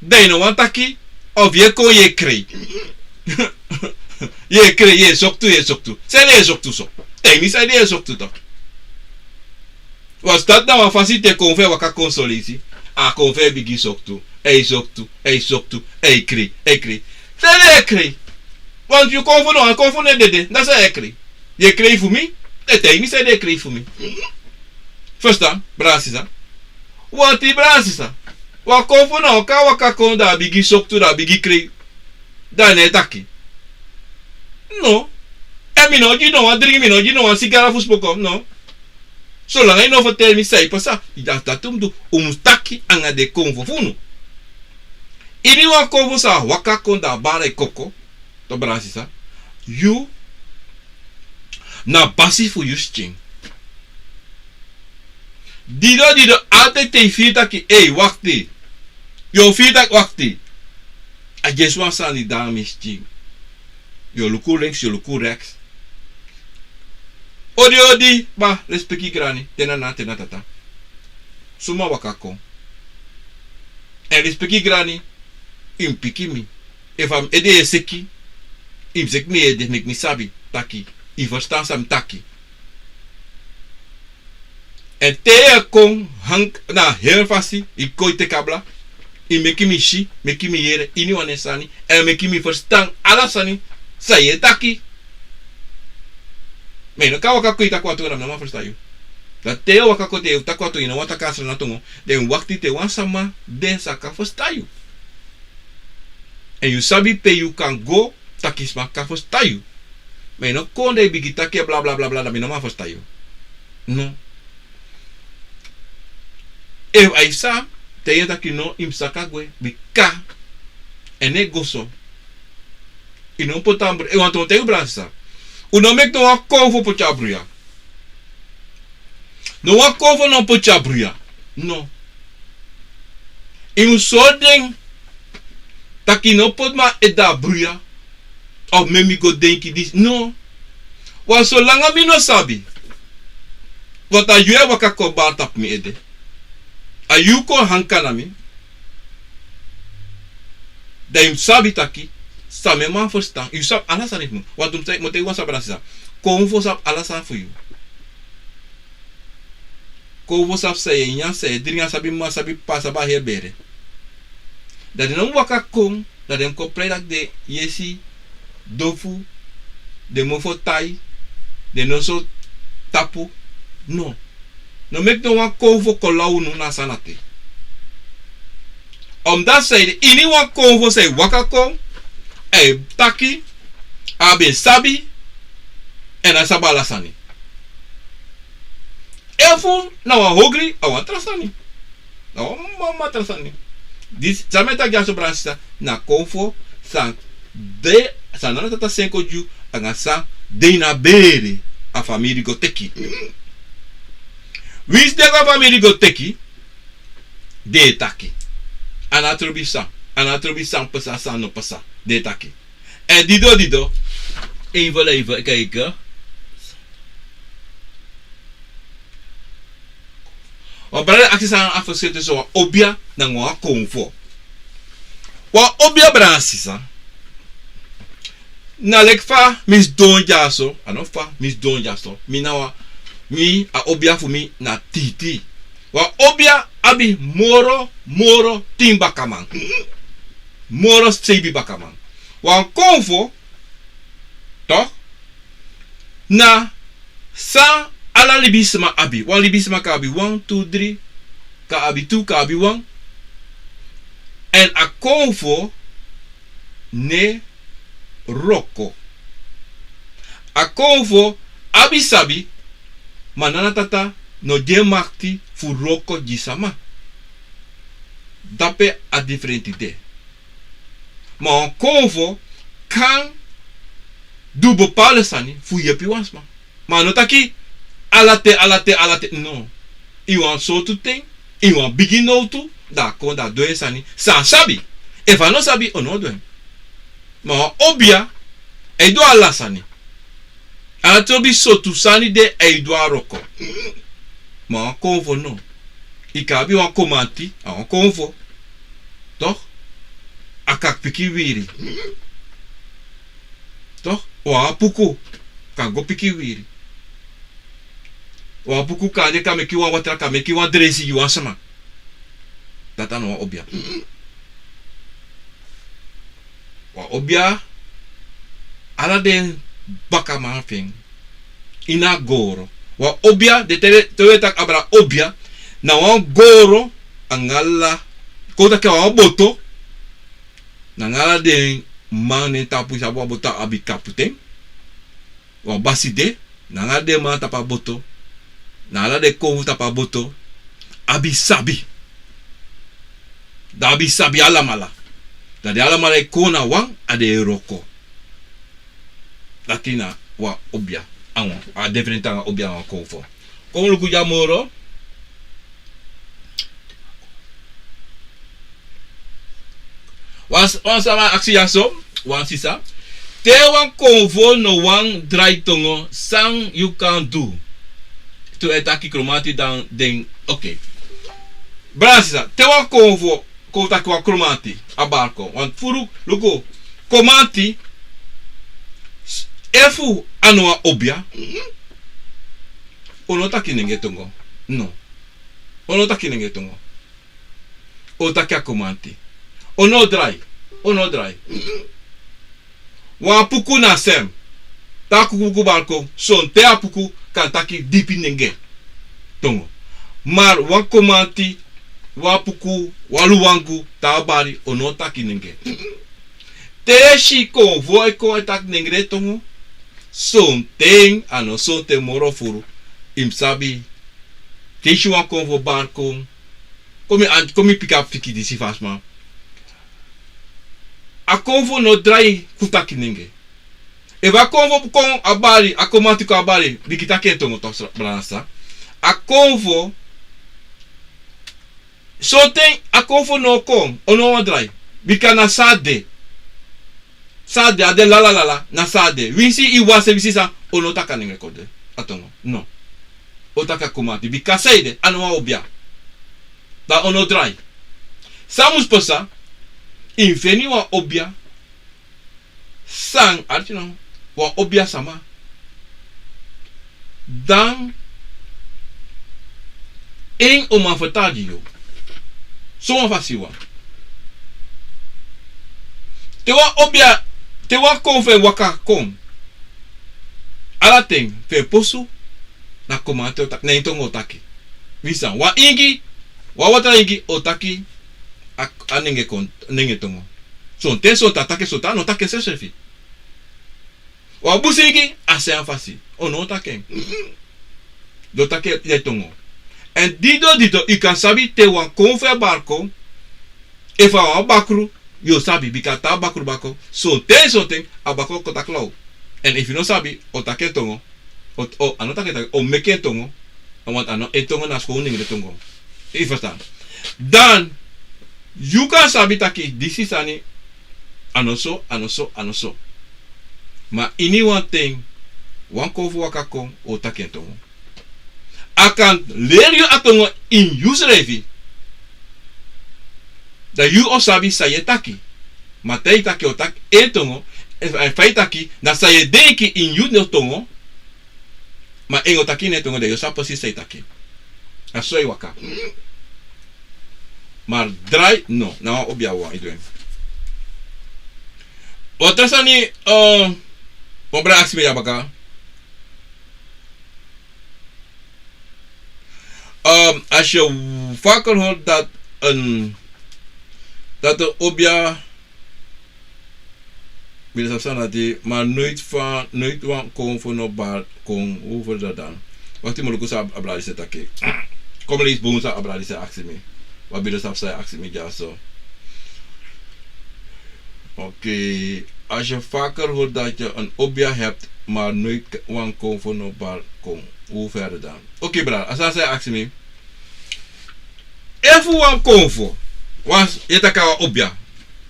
dan yu no wani taki. Of yu e kon yu e krei. Yu e krei yu e soktu yu e soktu san ede yu e soktu so? Taigi mi san ede yu e soktu tak'. Wan stati na wan fasi te kon fu e waka kon soleisi. A kon fu e bigin soktu, a e soktu, a e soktu, a e krei, a e krei. San ede yu e krei? Wantu yu kon fu no wan kon fu no e dede dan san yu e krei? Yu e krei fu mi? Dan yu taigi mi san ede yu e krei fu mi. Ferstan brada sisa. Wantu yu brada sisa, wan kon fu no wan kon a waka kon dan a bigin soktu dan a bigin krei. Dan a no e taki. No. Èn mi no o gi no wan dringi mi no o gi no wan sigara fu spoko no. Solanga yu no ferteri mi san e pasa, dati un mus du. Un mus taki anga den konfo fu unu. Iniwan konfo san a waka kon dan a bari a e koko. Tobrasi san yu na basi fu yu skin. Dido dido, altide te yu firi taki ei wakti. Yu o firi taki wakti. A dyesi wan sani dan mi skin. Yu o luku links yu o luku reks. Odi odi ba lespeki grani te na na te na tata. Suma waka kon? Èn lespeki grani. Yu mus piki mi. Efu a mi ede e seki, yu mus seki mi ede meki mi sabi taki yu ferstan san mi taki. Èn te yu e kon hank na a heri fasi yu kon yu teki abra. Yu meki mi si, meki mi yere iniwan nen sani èn meki mi ferstan ala sani san yu e taki. Ma yu no kan waka kon yu taki wantu wan na mi no man ferstan yu. Dan te yu o waka kon te yu taki wantu yu no wani taki a srana tongo, den mus wakti te wan sama de san kan ferstan yu. Èn yu sabi pe yu kan go taki sma kan ferstan yu. Ma yu no kon dan yu bigin taki blablabla dan mi no man ferstan yu. No. Efu a yu sa Te yu e taki no, yu mus saka gwe, bika. Èn no e go so. Yu no mus poti a bruya. Yu wani toon taigi yu brada sisa. Un no meki no wan konfo poti a bruya. No wan konfo no mus poti a bruya. No. Yu mus sori den taki yu no poti mi a ede a bruya. Of meki mi go denki disi. No. Wan solanga mi no sabi. Want a yu e waka kon bari tapu mi ede. A yu kon hanka na mi. Dan yu mus sabi taki san mi e man ferstan. Yu sabi ala sani fu mi. Want un mus taigi, mi o taigi wan sani brada sisa. Konfo sabi ala sani fu yu. Konfo sabi san yu e nyan, san yu e dringi, a sabi mama, sabi p'pa, sabi a heri bere. Dan den no mus waka kon, dan den mus kon prei taki den yesi, dofu, den mofo tai, den noso tapu. No. No meki no wan konfo kon law unu na a sani dati. Omdati san ede, ini wan konfo san e waka kon, a e taki, a ben sabi, èn a sabi ala sani. Efu na wan ogri, a wan tra sani. Na wan mama tra sani. Disi, san mi e taki dyaso brada sisa, na konfo san de, san nana tata seni kon gi yu, anga san de ini a bere, a famiri go teki. Winsi den go a famiri go teki, den e taki. A no trobi san, a no trobi san pasa, san no pasa, den e taki. Èn dido, dido. Even, even, kijk. Wan brada aksi san a verschil tussen wan obia nanga wan konfo. Wan obia, brada sisa, na leki fa mi sidon dyaso, a no fa mi sidon dyaso. Mi na wan, mi a obia fu mi na titi. Wan obia abi moro, moro tin bakaman. Moro seibi bakaman. Wan konfo, toch? Na san ala libisma abi. Wan libisma kan abi wan, tu, dri, kan abi tu, kan abi wan. Èn a konfo no e wroko. A konfo abi sabi, ma nana tata no gi en makti fu wroko gi sama. Dape a diferenti de. Ma wan konfo kan du bepaalde sani fu yepi wan sma. Ma a no taki ala ten, ala ten, ala ten, no. Ini wan sortu ten, ini wan bigi nowtu, dan a kon, dan a du en sani san a sabi. Efu a no sabi, a no o du en. Ma wan obia, a e du ala sani. A no trobi sortu sani de, a e du a wroko. Ma wan konfo no. Yu kan abi wan komanti, a wan konfo. Toch? A kan piki wiwiri. Toch? Wan apuku kan go piki wiwiri. Wan apuku kan de, kan meki wan watra, kan meki wan dresi gi wan sama. Dati a no wan obia. Wan obia, ala den bakaman fu en ini a goro. Wan obia, den te, te wi e taki abra obia, na wan goro anga ala, kon taki wan boto, nanga ala den man na en tapu, yu sabi wan boto abi kaputen. Wan basi de, nanga den man tapu a boto, nanga ala den konfo tapu a boto, abi sabi. Dan abi sabi alamala. Dan den alamala e kon na wan, a den e wroko. Dati na wan obia. A wan, a diferenti nanga obia nanga konfo. Kon luku dya moro. Wan, wan sama aksi dyaso, wan sisa. Te wan konfo no wani drai tongo, san yu kan du? Te un e taki Kromanti dan den, oké. Brada sisa, te wan konfo, kon taki wan Kromanti, a bari kon. Want furu, luku, Kromanti, s-, efu a no wan obia, un no taki nenge tongo. No. Un no taki nenge tongo. Un taki a Kromanti. Un no drai. Un no drai. Wan apuku na sem. Te a apuku bari kon, sonten a apuku kan taki dipi nenge tongo. Ma wan Kromanti, wan apuku, wan Luwangu, te a bari, un no taki nenge. Te yu e si konfo e kon e taki nengre tongo, sonten, a no sonten, moro furu, yu mus sabi. Te yu si wan konfo bari kon, Kon mi an-, kon mi piki a piki disi fu a sma. A konfo no drai fu taki nenge. Efu a konfo kon a bari, a komanti kon a bari, bigin taki en tongo tok, brada, sisa. A konfo, sonten a konfo no kon, a no wani drai. Bika na san a de. San a de, a de lala lala, na san a de. Winsi i wasi, winsi san, a no taki a nenge kon de. A tongo. No. A o taki a komanti. Bika san ede, a no wan obia. Dan a no drai. San mus pasa, i feni wan obia. San, arki no, wan obia sama. Dan en o man fertagi yu. Sowan fasi wan. Te wan obia, te wan konfo e waka kon. Ala ten, fu en posu, na komanti o taki, na en tongo o taki. Winsi san, wan ingi, wan watra ingi, o taki, a, a nenge kon, nenge tongo. Sonten, sonten a taki, sonten a no taki srefi. Wan busingi, a srefi fasi. A no taki en. A o taki en tongo. Èn dido, dido, i kan sabi te wan konfo e bari kon, efu a wan bakru, yu o sabi, bika te a bakru bari kon, sonten, sonten, a bakru o kon taki law. Èn efu i no sabi, o taki en tongo, o, o, a no taki en tongo, o meki en tongo, want a no en tongo na skownu nengre tongo. I ferstan? Dan, yu kan sabi taki disi sani, a no so, a no so, a no so. Ma ini wan ten, wan konfo waka kon, o taki en tongo. A kan leri yu a tongo ini yusrefi. Dan yu o sabi san yu e taki. Ma te yu taki o taki en tongo, efu, efu yu taki, dan san yu e denki ini yu no tongo, ma en o taki ini en tongo, dan yu o sabi precies san yu taki. A so yu waka. Ma drai, no, na wan obia wan, yu du en. Wan tra sani, eh, wan brada aksi mi ya baka. Ehm, als je vaker hoort dat een, dat een obia, wil zelf staan dat die, maar nooit van, nooit wan kon voor no bar kon over dat dan. Wacht, yu mu luku san a brada disi e taki. Kon mi leisi bun san a brada disi e aksi mi. Wan brada sabi san yu e aksi mi dyaso. Oké, als je vaker hoort dat je een obia hebt, maar nooit wan konfo no bar kon, hoe verder dan? Oké, brada, a sani san yu e aksi mi. Efu wan konfo, wan, yu e taki a wan obia,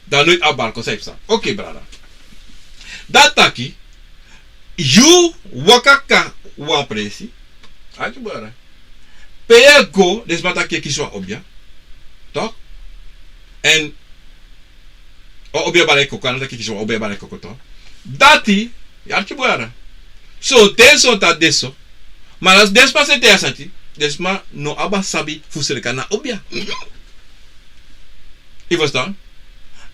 dan nooit a bar kon, san yu psa. Oké, brada. Dati taki, yu waka kon na wan presi. Aki brada. Pe yu e go, den sma taki yu e kisi wan obia. Toch? Èn wan obia bari e koko, a no taki yu e kisi wan obia bari e koko, toch? Dati, yu e arki bun yara. So, den sma dati de so. Ma dan den sma san e taigi a sani, den sma no abi a sabi fu sreka na obia. Yu ferstan?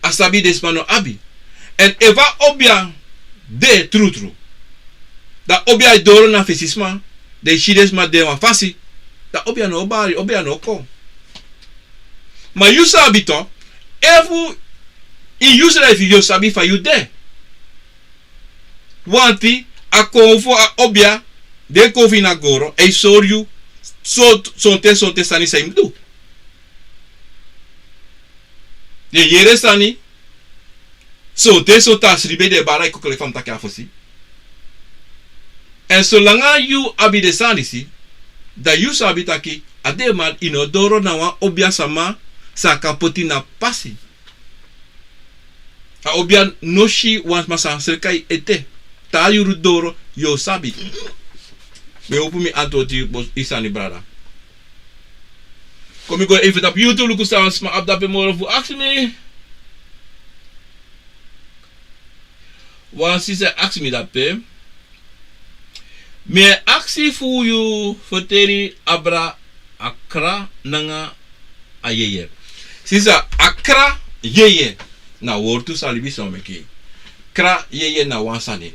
A sabi den sma no abi. Èn efu a obia de trutru, dan obia e doro na fesi sma, dan yu si den sma de wan fasi, dan obia no o bari, obia no o kon. Ma yu sabi toch, efu ini yusrefi yu o sabi fa yu de. Want a konfo, a obia, den konfo ini a goro, a e sori yu, so, sonten, sonten sani san yu mus du. Den yere sani, sonten, sonten a sribi den e bari a yu, kon leki fa mi taki a fosi. Èn solanga yu abi den sani disi, dan yu sabi taki, a den man, yu no doro na wan obia sama san a kan poti na pasi. A obia no si wan sma san sreka yu ete. Te a yuru doro, yu o sabi. Mi e hopu mi antwoord yu, bos, yu sani, brada. Kon mi go even tapu YouTube, luku san wan sma abi dape moro fu aksi mi. Wan sisa e aksi mi dape. Mi e aksi fu yu ferteri abra a kra nanga a yeye. Sisa, a kra, yeye, na wortu san libisma meki. Kra, yeye na wan sani.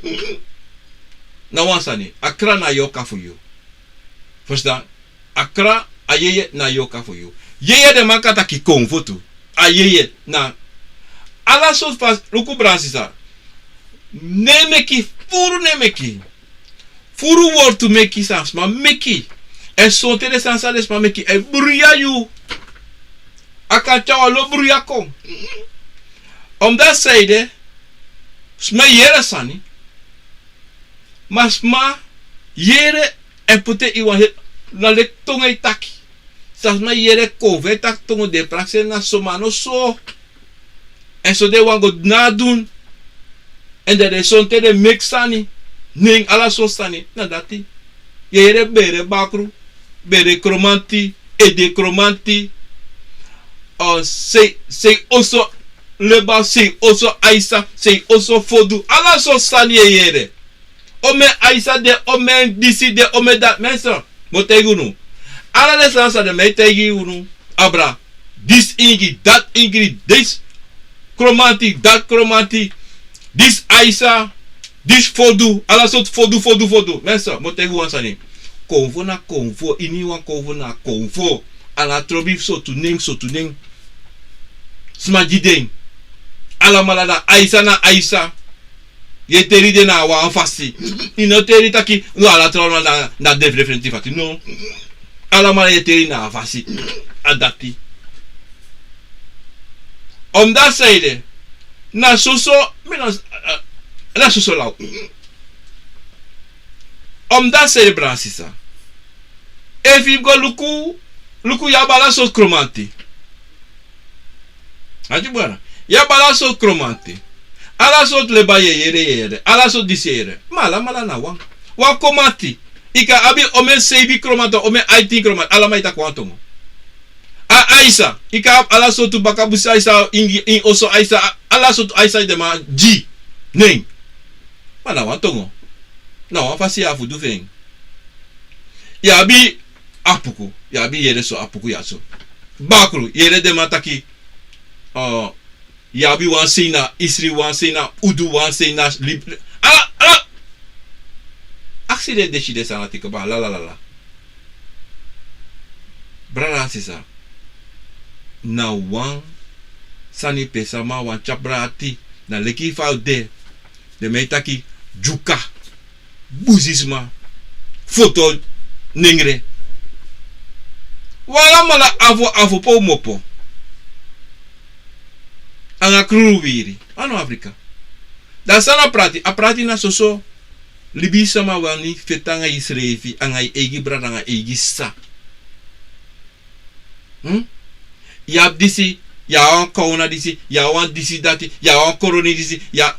Na wan sani. A kra na yorka fu yu. Ferstan? A kra, a yeye na yorka fu yu. Yeye, den man kan taki konfo tu. A yeye na ala sortu fasi, luku, brada, sisa. Nen meki, furu nen meki. Furu wortu meki san sma meki. Èn sonten den sani san den sma meki e bruya yu. A kan tyari wan lo bruya kon. Omdati san ede, sma e yere sani. Ma sma yere èn poti en ini wan heri, na leki tongo e taki. San sma e yere, konfo e taki tongo, den e prakseri na so, ma a no so. Èn so den wani go dna dun. Èn dan den sonten den meki sani, nen, ala sortu sani, na dati. Yu e yere bere bakru, bere kromanti, ede kromanti. Sei, sei oso leba, sei oso aisa, sei oso fodu. Ala sortu sani yu e yere. Omen aisa de, omen disi de, omen dati. Mensen, mi o taigi unu. Ala den sani san den man e taigi unu. Abra, disi ingri, dati ingri, disi kromanti, dati kromanti, disi aisa, disi fodu, ala sortu fodu, fodu, fodu. Mensen, mi o taigi unu wan sani. Konfo na konfo, iniwan konfo na konfo. A no trobi sortu nen, sortu nen. Sma gi den. Alamala na aisa, na aisa. Yu e teri den na wan fasi. Yu no teri taki, no, ala trawan na, na den diferenti fasi. No. Alamala yu e teri na wan fasi. A dati. Omdati san ede, na soso, mi no, na soso law. Omdati san ede, brada sisa. Efu yu go luku, luku, yu abi ala sortu kromanti. Ati bwana. Yu abi ala sortu kromanti. Ala sortu leba yu e yere, yu e yere. Ala sortu disi yu e yere. Ma alamala na wan. Wan kromanti. Yu kan abi omen seibi kromanti, omen aitin kromanti. Alamala e taki wan tongo. A aisa. Yu kan abi ala sortu baka busi aisa, ini, ini oso aisa. A, ala sortu aisa den man gi. Nen. Ma na wan tongo. Na wan fasi yu abi fu du fu en. Yu abi apuku, yu abi yere so apuku ya so. Bakru, yere den man taki, eh, yu abi wan sei na isri, wan sei na udu, wan sei na lib-, ala, ala. Aksi den desi den sani dati kaba, la, la, la, la. Brada, sisa. Na wan sani pe sama wani tyari brada ati, na leki fa a de. Den man e taki dyuka, busisma, foto nengre. Wi alamala abi wan, abi wan kmopo anga kruru wiri. A no Afrika. Dan san na prati, a prati na soso. Libisama wani feti anga yusrefi, anga yu eigi brada, anga yu eigi sisa. Hmm? Yu abi disi, yu abi wan kowna disi, yu abi wan disi dati, yu abi wan koroni disi, yu abi.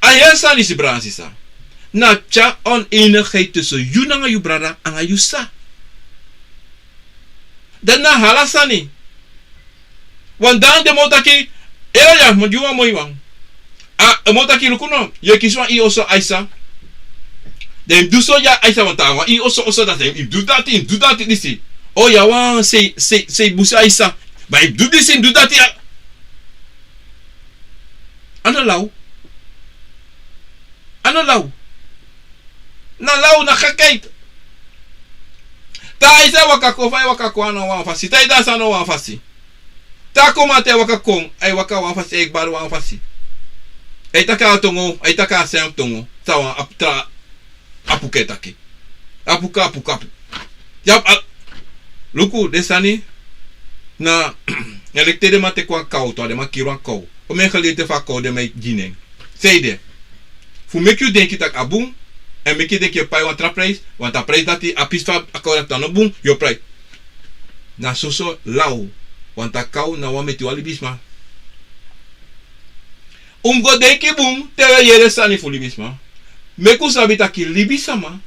A heri sani disi, brada, sisa, na tyari onenigheid tussen yu nanga yu brada anga yu sisa. Dan na hala sani. Want dan den man o taki, eh, ya, mi o gi yu wan moi wan. A, den man o taki, luku no, yu e kisi wan ini oso aisa. Dan yu mus du so, ya, aisa, want a wan ini oso, oso dati, yu mus du dati, yu mus du dati disi. O, ya, wan sei, sei, sei busi aisa. Ma yu mus du disi, yu mus du dati, ya. A no law. A no law. Na law, na gekheid. Te a aisa waka kon, fa a e waka kon, a no wan fasi. Te a e dansi, a no wan fasi. Te a kromanti e waka kon, a e waka wan fasi, a e kbari wan fasi. A e taki a tongo, a e taki a srefi tongo. San wan ap-, tra apuku e taki. Apuku, apuku, apuku. Ya, a, luku, den sani na, na leki te den man teki wan kow, tu, den man kiri wan kow. Omeni gedeelte fu a kow den man e gi nen. San ede? Fu meki yu denki taki a bun, èn meki yu denki yu o pai wan tra prijs, want a prijs dati, a pisi fu a kow dati a no bun, yu o pai. Na soso law, want a kow na wan meti wan libisma. Un mus go denki bun te un e yere sani fu libisma. Meki un sabi taki libisama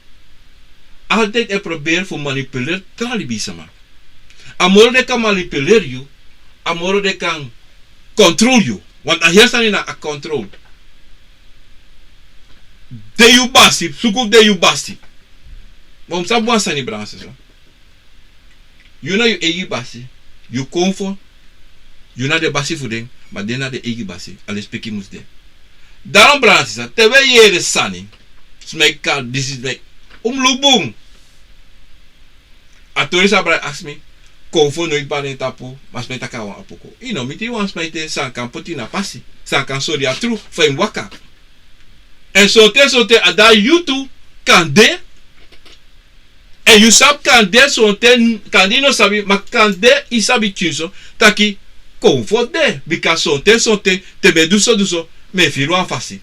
altijd e proberi fu manipuleri tra libisama. A moro den kan manipuleri yu, a moro den kan control yu. Want a heri sani na a control. Den yu basi, suku den yu basi. Ma un mus sabi wan sani, brada, sisa. Yu na yu eigi basi, yu konfo, yu na den basi fu den, ma den na den eigi basi, a lespeki mus de. Daarom, brada, sisa, te un e yere sani, sma e kari disi, sma e, un mus luku bun. A tori san a brada aksi mi, konfo no e bari en tapu, ma sma e taki a wan apuku. Yu no miti wan sma ete, san kan poti na pasi, san kan sori a tru, fa yu mus waka. Èn sonten, sonten a dati yu tu kan de, Yu sabi kande sonten, kande yu no sabi, ma kande yu sabi pikinso taki konfo de, bika sonten sonten te mi e du so du so, mi e firi wan fasi.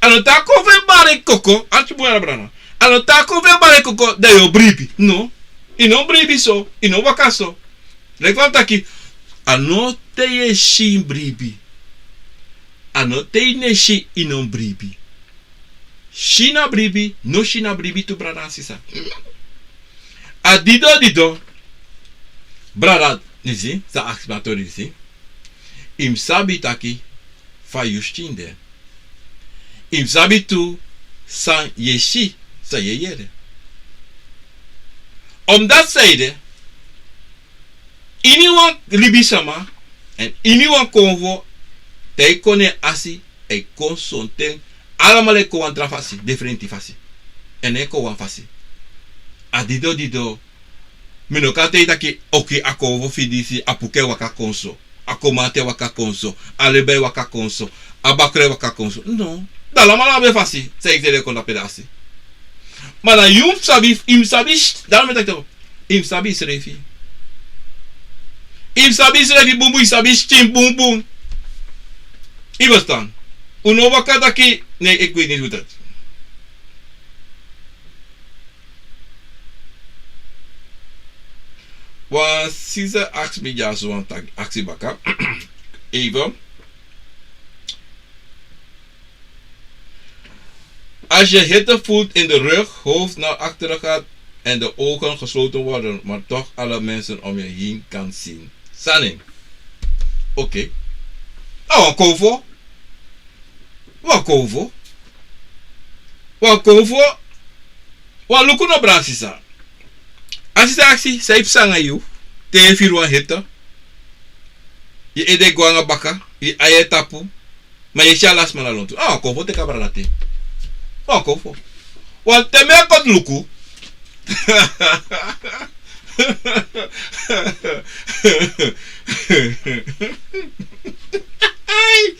A no taki konfo e bari koko, arki bun, brada. A no taki konfo e bari koko, dan yu o bribi. No. Yu no bribi so, yu no waka so. Leki fa mi taki, a no te yu e si yu bribi. A no te yu no e si yu no bribi. Si na bribi, no si na bribi tu, brada nanga sisa. A dido dido, brada, yu si, san aksi mi a tori, yu si. Yu mus sabi taki fa yu skin de. Yu mus sabi tu san yu e si, san yu e yere. Omdati sanede, iniwan libisama, èn iniwan konfo, te a e kon na en asi, a e kon sonten, alamala e kon wan tra fasi, diferenti fasi. Èn a no e kon wan fasi. A dido dido, mi no kan taigi taki, oké, a konfo fu yu disi, a puku e waka kon so, a komati e waka kon so, a leba e waka kon so, a bakru e waka kon so. No. Dan alamala abi en fasi, san e teki den kon na pe den asi. Ma na yu mus sabi, yu mus sabi, dan mi taki, yu mus sabi yusrefi. Yu mus sabi yusrefi bunbun, yu sabi yu skin bunbun. Yu e ferstan? Un no waka taki, nee, ik weet niet hoe dat. Wan sisa aksi mi dyaso wan taki, aksi baka. Even. Als je hitte voelt in de rug, hoofd naar achteren gaat en de ogen gesloten worden, maar toch alle mensen om je heen kan zien. Sani. Oké. A wan konfo. Wan konfo. Wan konfo. Wan luku no, brada sisa. A sisa aksi, san e psa nanga yu, te yu e firi wan hitte. Yu ede e go nanga baka, yu ai e tapu. Ma yu e si ala sma na lontu. A wan konfo teki a brada dati. Wan konfo. Wan ten mi e kon luku. Ai.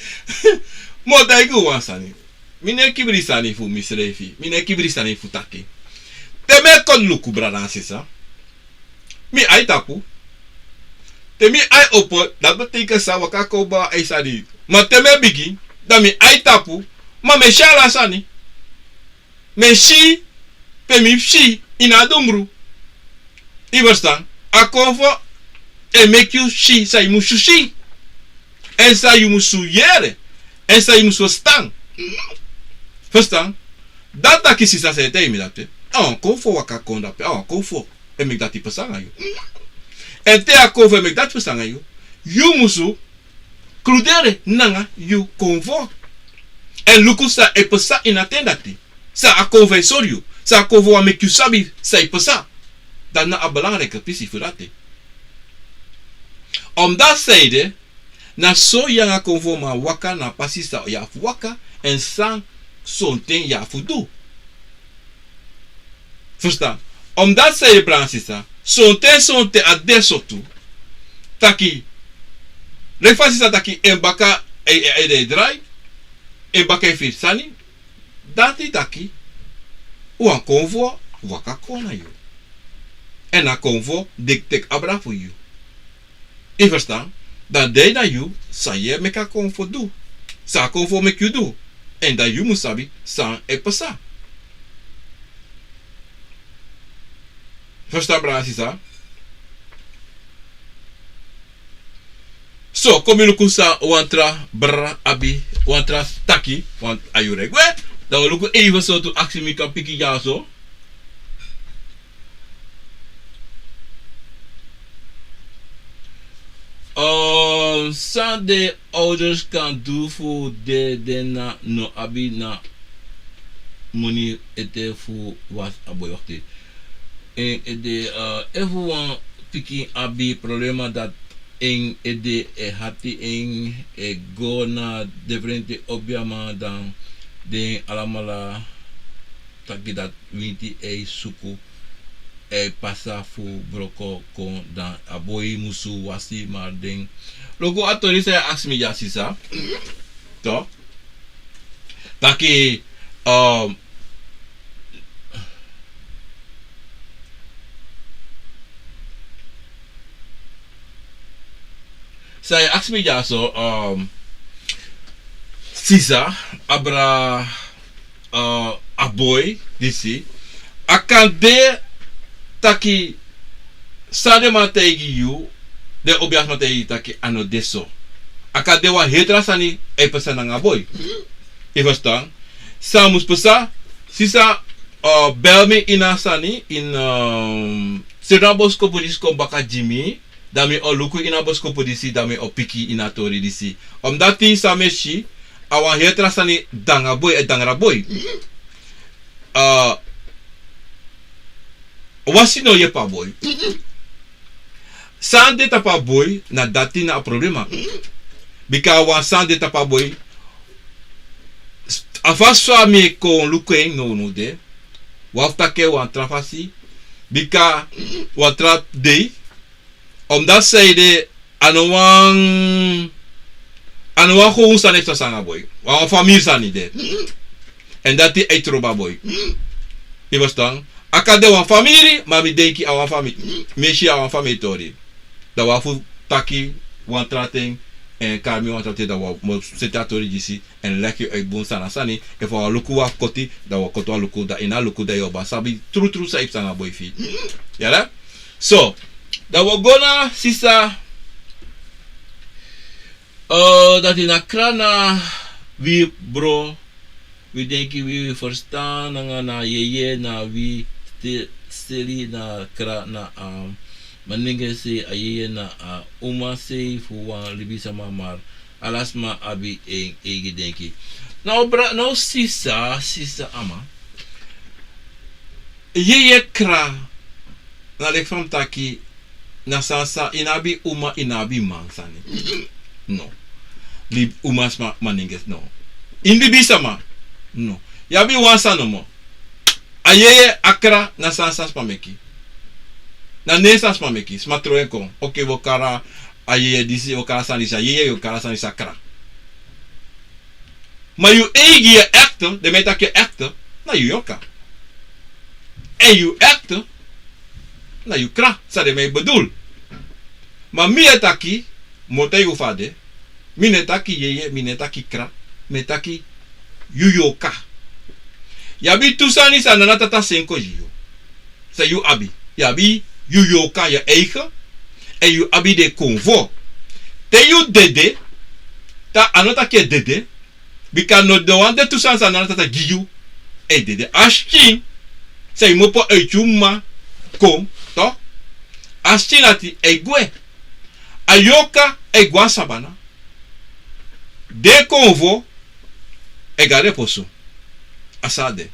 Mi o taigi un wan sani. Mi no e kibri sani fu misrefi. Mi no e kibri sani fu taki. Te mi e kon luku, brada nanga sisa, mi ai tapu. Te mi ai opo, dati betekent san waka kon baka, ai sani. Ma te mi e bigin, dan mi ai tapu, ma mi e si ala sani. Mi e si pe mi mus si, ini a dungru. Yu e ferstan? A konfo e meki yu si san yu musu si. Èn san yu musu yere. Èn san yu musu ferstan. Ferstan? Dati taki sisa, san e taigi mi dati. A wan konfo waka kon dape, a wan konfo e meki dati pasa nanga yu. Èn te a konfo e meki dati pasa nanga yu, yu musu kluderi nanga yu konfo. Èn luku san e pasa ini a ten dati. San a konfo e sori yu. San a konfo wani meki yu sabi san e pasa. Dati na a belangriki pisi fu dati. Omdati sanede, na so yu nanga konfo man waka na a pasi san yu abi fu waka, èn san sonten yu abi fu du. Ferstan? Omdati sanede, brada nanga sisa, sonten sonten a de so tu. Taki, leki fa sisa taki, en baka e, e, e de drai, en baka e firi sani. Dati taki, wan konfo waka kon na yu. Èn a konfo deki teki abra fu yu. Yu e ferstan? Dan dati na yu, san yu e meki a konfo du. San a konfo meki yu du. Èn dan yu musu sabi san e pasa. Ferstan, brada nanga sisa? So, kon mi luku san wan tra brada abi, wan tra taki, wan a yuru e gwe. Dan wi luku even sortu aksi mi kan piki dyaso. Ehm, san den ouders kan du fu den, den no abi na moni ete fu wasi a boi, wakti. En ede, eh, efu wan pikin abi problema dati en ede e hati, en e go na diferenti obiaman, dan den alamala taki dati winti e suku, e pasa fu broko kon, dan a boi musu wasi. Ma den, luku a tori san yu aksi mi dya, sisa. Toch? Taki, ehm, San yu e aksi mi dyaso, um, sisa, abra, uh, a boi disi. A kan de taki san den man taigi yu, den obiasma taigi yu taki a no de so. A kan de wan heri tra sani e pasa nanga a boi. Yu ferstan? San mus pasa, sisa, uh, bel mi ini a sani, ini, um, seri a boskopu disi kon baka gi mi. Dan mi o luku ini a boskopu disi, dan mi o piki ini a tori disi. Omdati san mi e si, a wan heri tra sani nanga a boi, e nanga a boi. Uh, wasi no yepi a boi. San de tapu a boi, na dati na a problema. Bika wan san de tapu a boi, a fasi fa mi e kon luku en now, now de, wan fu taki en wan tra fasi, bika wan tra dei, omdati san ede, a no wan, a no wan gewoon sani e pasa nanga a boi. Wan, wan famiri sani de. Èn dati e trobi a boi. Yu ferstan? A kan de wan famiri, ma mi denki a wan famiri. Mi e si a wan famiri tori. Dan wan fu taki wan tra ten, èn kari mi wan tra ten, dan wan mu seti a tori disi, èn leki yu uit bun san na a sani, efu a wan luku wan koti, dan wan koti wan luku, dan ini a luku dan yu o ba sabi trutru san e pasa nanga a boi fi yu. Yere? So, dan wi o go na sisa, uh, dati na kra na wi bro, wi denki wi ferstan nanga na yeye na wi ste-, steli na kra na, um, manengre sei, a yeye na a uma sei fu wan libisama, mar ala sma abi en eigi denki. Now bra-, now sisa, sisa Ama. Yeye kra, na leki fa mi taki, na sani san, yu no abi uma, yu no abi man sani. No. Lib-, uma sma, manengre, no. Ini libisama, no. Yu abi wan sani nomo. A yeye, a kra, na sani san sma meki. Na nen san sma meki, sma tron en kon. Oké, wi o kari a yeye disi, wi o kari a sani disi a yeye, wi o kari a sani disi a kra. Ma yu eigi, yu ekte, den man e taki yu ekte, na yu yorka. Èn yu ekte, na yu kra, san den man e bedoel. Ma mi e taki, mi o taigi yu fa a de, mi no e taki yeye, mi no e taki kra, mi e taki yu yorka. Yu abi tu sani san Nana Tata seni kon gi yu. San yu abi? Yu abi yu yorka, yu eigen, èn yu abi den konfo. Te yu dede, dan a no taki yu e dede, bika no de wan de tu sani san Nana Tata gi yu, e dede. A skin san yu mopo uit yu m'ma kon, toch? A skin dati e gwe. A yorka e gwe na sabana. Den konfo e go na den posu. A so a de.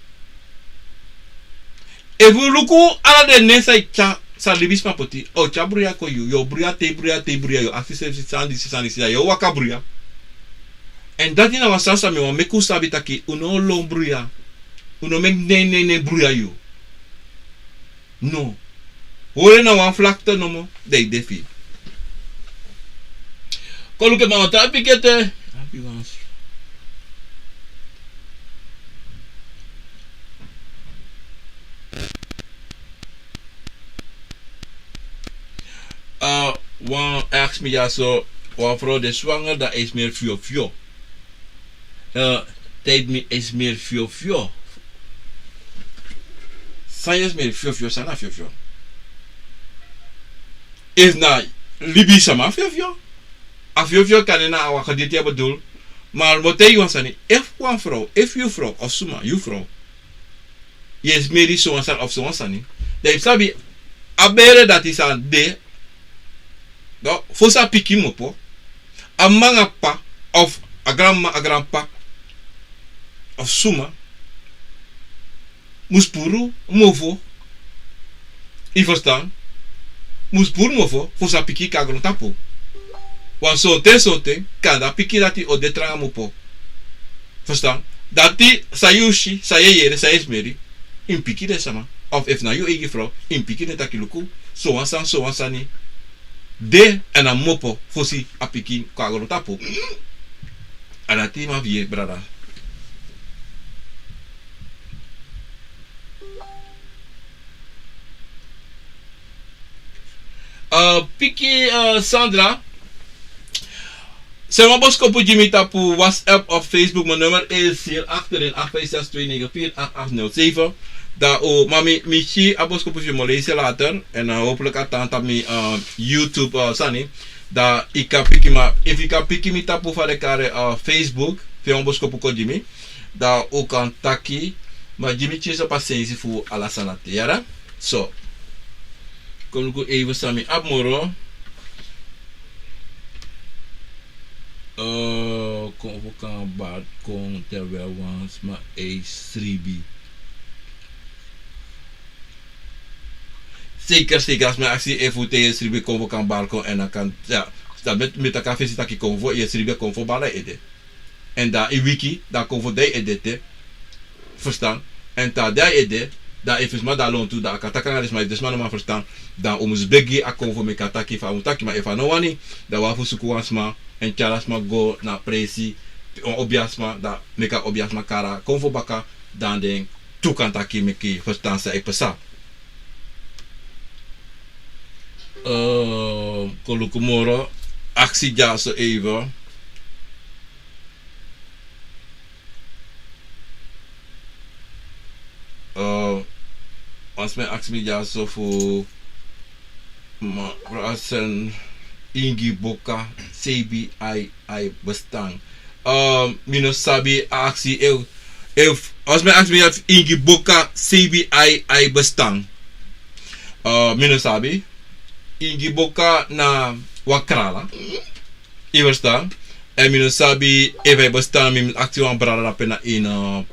Efu yu luku ala den nen san yu tyari, san libisma poti, a o tyari bruya kon gi yu, yu o bruya te yu bruya, te yu bruya, yu o aksi yu srefi san disi, san disi, dan yu o waka bruya. Èn dati na wan sani san mi wani meki un sabi taki, un no o lon bruya. Un no meki nen, nen, nen bruya yu. No. Hori en na wan vlakte nomo, dan yu de fri. Kon luku, ma wan tra pikin ete. A, wan aksi mi dyaso, wan frow de swanger, dan a e smeri fyofyo. Eh, taigi mi, a e smeri fyofyo. San yu e smeri fyofyo, san na fyofyo? Efu na libisama fyofyo, a fyofyo kan de na a waka diti a bedoel. Ma mi o taigi yu wan sani, efu wan frow, efu yu frow, of suma, yu frow, yu e smeri sowan sani of sowan sani, dan yu mus sabi, a bere dati san de, dan fosi a pikin mus opo, a m'ma nanga p'pa, of a granm'ma, a granp'pa, of suma, mus puru mofo. Yu ferstan? Mus puru mofo fosi a pikin kon na grontapu. Wan sonten, sonten, kande a pikin dati o de tranga mus opo. Ferstan? Dati san yu si, san yu e yere, san yu e smeri, yu mus piki den sama. Of efu na yu eigi frow, yu mus piki den taki luku, sowan sani, sowan sani de, èn a mus opo fosi a pikin kon na grontapu. A dati mi abi, brada. Eh, pikin, eh, Sandra, Seni wan boskopu gi mi tapu WhatsApp of Facebook. Mijn nummer is hier achterin, acht vijf zes twee negen vier acht acht nul zeven. Dan, o, maar mi, mi si a boskopu fi mi lezen later. En, eh, hopelijk a tan tapu mi, eh, YouTube, eh, sani. Dan i kan piki, maar efu i kan piki mi tapu fa den kari, eh, Facebook. Fi wan boskopu kon gi mi. Dan u kan taki, maar gi mi tyinso pasensi fu ala sani dati, yara. So. Kon luku even san mi abi moro. Eh, kon fu kan bari kon terwijl wan sma e sribi. Zeker, zeker. A sma e aksi efu te yu e sribi kon fu kan bari kon, èn a kan, ya. Dan mi, mi taki a fesi taki kon fu, yu e sribi kon fu bari ede. Èn dan i wiki, dan kon fu dei ede te. Ferstan? Èn te a dei ede, dan efu sma de na lontu, dan a kan taki nanga den sma, efu den sma no man ferstan, dan un mus begi a kon fu meki a taki fa a mus taki, ma efu a no wani, dan un abi fu suku wan sma, èn tyari a sma go na presi, wan obiasma, dan meki a obiasma kari a kon fu baka, dan den tu kan taki meki ferstan san e pasa. Eh, kon luku moro, aksi dyaso even. Eh, wan sma e aksi mi dyaso fu, ma, fu a seni ingi boka, sei bi ai, ai bestan. Eh, mi no sabi a aksi efu, efu, wan sma e aksi mi dati ingi boka, sei bi ai, ai bestan. Eh, mi no sabi. Ingi boka na wan krala. I ferstan? Èn mi no sabi efu a e bestan, mi mus aksi wan brada dape na ini, eh,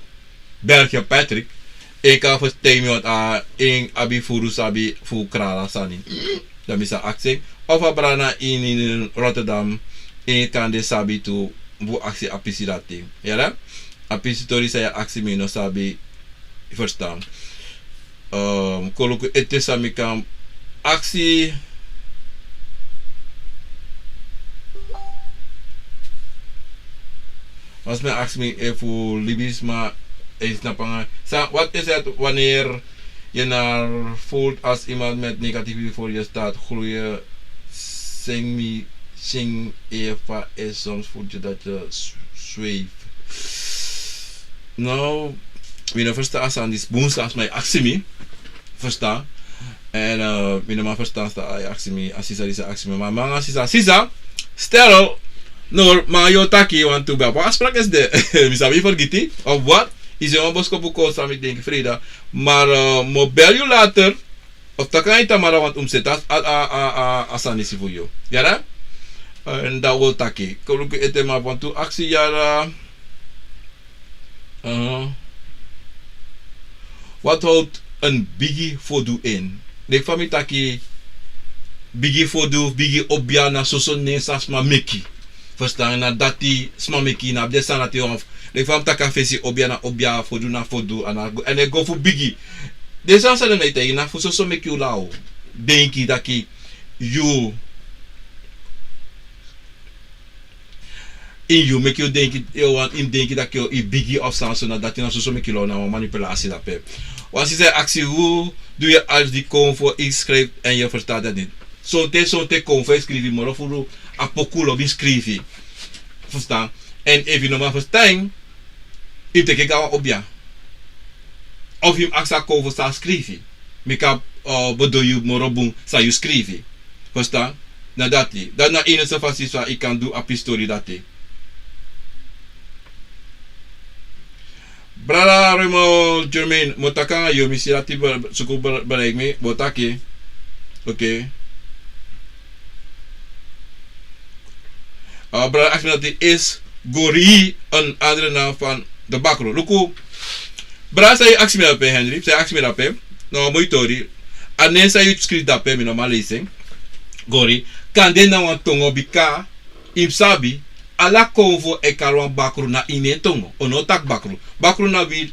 België, Patrick. En kan ferstan mi, want a, en abi furu sabi fu krala sani. Dan mi sa aksi en. Of a brada na ini, ini Rotterdam, en kande sabi tu, fu aksi a pisi dati. Yara? A pisi tori san yu e aksi mi no sabi, yu ferstan. Ehm, kon luku ete san mi kan aksi. Wan sma e aksi mi efu libisma e snapu nanga. San, wat is het wanneer je naar voelt als iemand met negativiteit voor je staat groeien? Zing mi, zing efa en soms voel je dat je z-, zweeft. No, mi no ferstan a sani disi bun, san a sma e aksi mi. Ferstan? Èn, eh, mi no man ferstan san a e aksi mi, a sisa disi e aksi mi. Ma mi nanga sisa, sisa, stel, no, ma yu o taki wantu ben, a afspraak esi de. Mi sabi fergiti, of wat? Yu si wan boskopu kon san mi denki freida. Maar, eh, mi o bel yu later. Of taki nanga yu tamara, want un mus seti a, a, a, a, a sani disi fu yu. Yara? Eh, èn dan wi o taki. Kon luku ete, ma wantu aksi, yara. Eh, wat houdt een bigi fodu in? Leki fa mi taki, bigi fodu, bigi obia na soso nen san sma meki. Ferstan? Na dati sma meki, na den sani dati wan. Leki fa mi taki a fesi, obia na obia, fodu na fodu, a no go, èn e go fu bigi. Den sani san den e taigi na fu soso meki yu law. Denki taki yu ini yu, meki yu denki, yu wani ini denki taki yu bigi of san so, na dati na soso meki yu law, na wan manipulasi dape. Wan sisa e aksi: hoe doe je als die konvo iets schrijft en je verstaat het niet? Sonten, sonten konvo e skrifi, moro furu a poku lobi skrifi. Ferstan? Èn efu yu no man ferstan en, yu mus teki en go na wan obia. Of yu mus aksi a konvo san a skrifi. Meki a, eh, bedoel yu moro bun san yu skrifi. Ferstan? Na dati. Dati na enigste fasi san yu kan du a pisi tori dati. Brada Remo Germain, mi o taki nanga yu, mi si dati be-, suku be-, bereik mi, mi o taki. Oké. Eh, brada aksi mi dati, is Gori een andere naam van de bakru? Luku, brada, san yu aksi mi dape, Henry, san yu aksi mi dape, na wan moi tori. A nen san yu skrifi dape, mi no man leisi en. Gori, kande na wan tongo, bika yu mus sabi, ala konvo e kari wan bakru na ini en tongo. Un no taki bakru. Bakru na wi,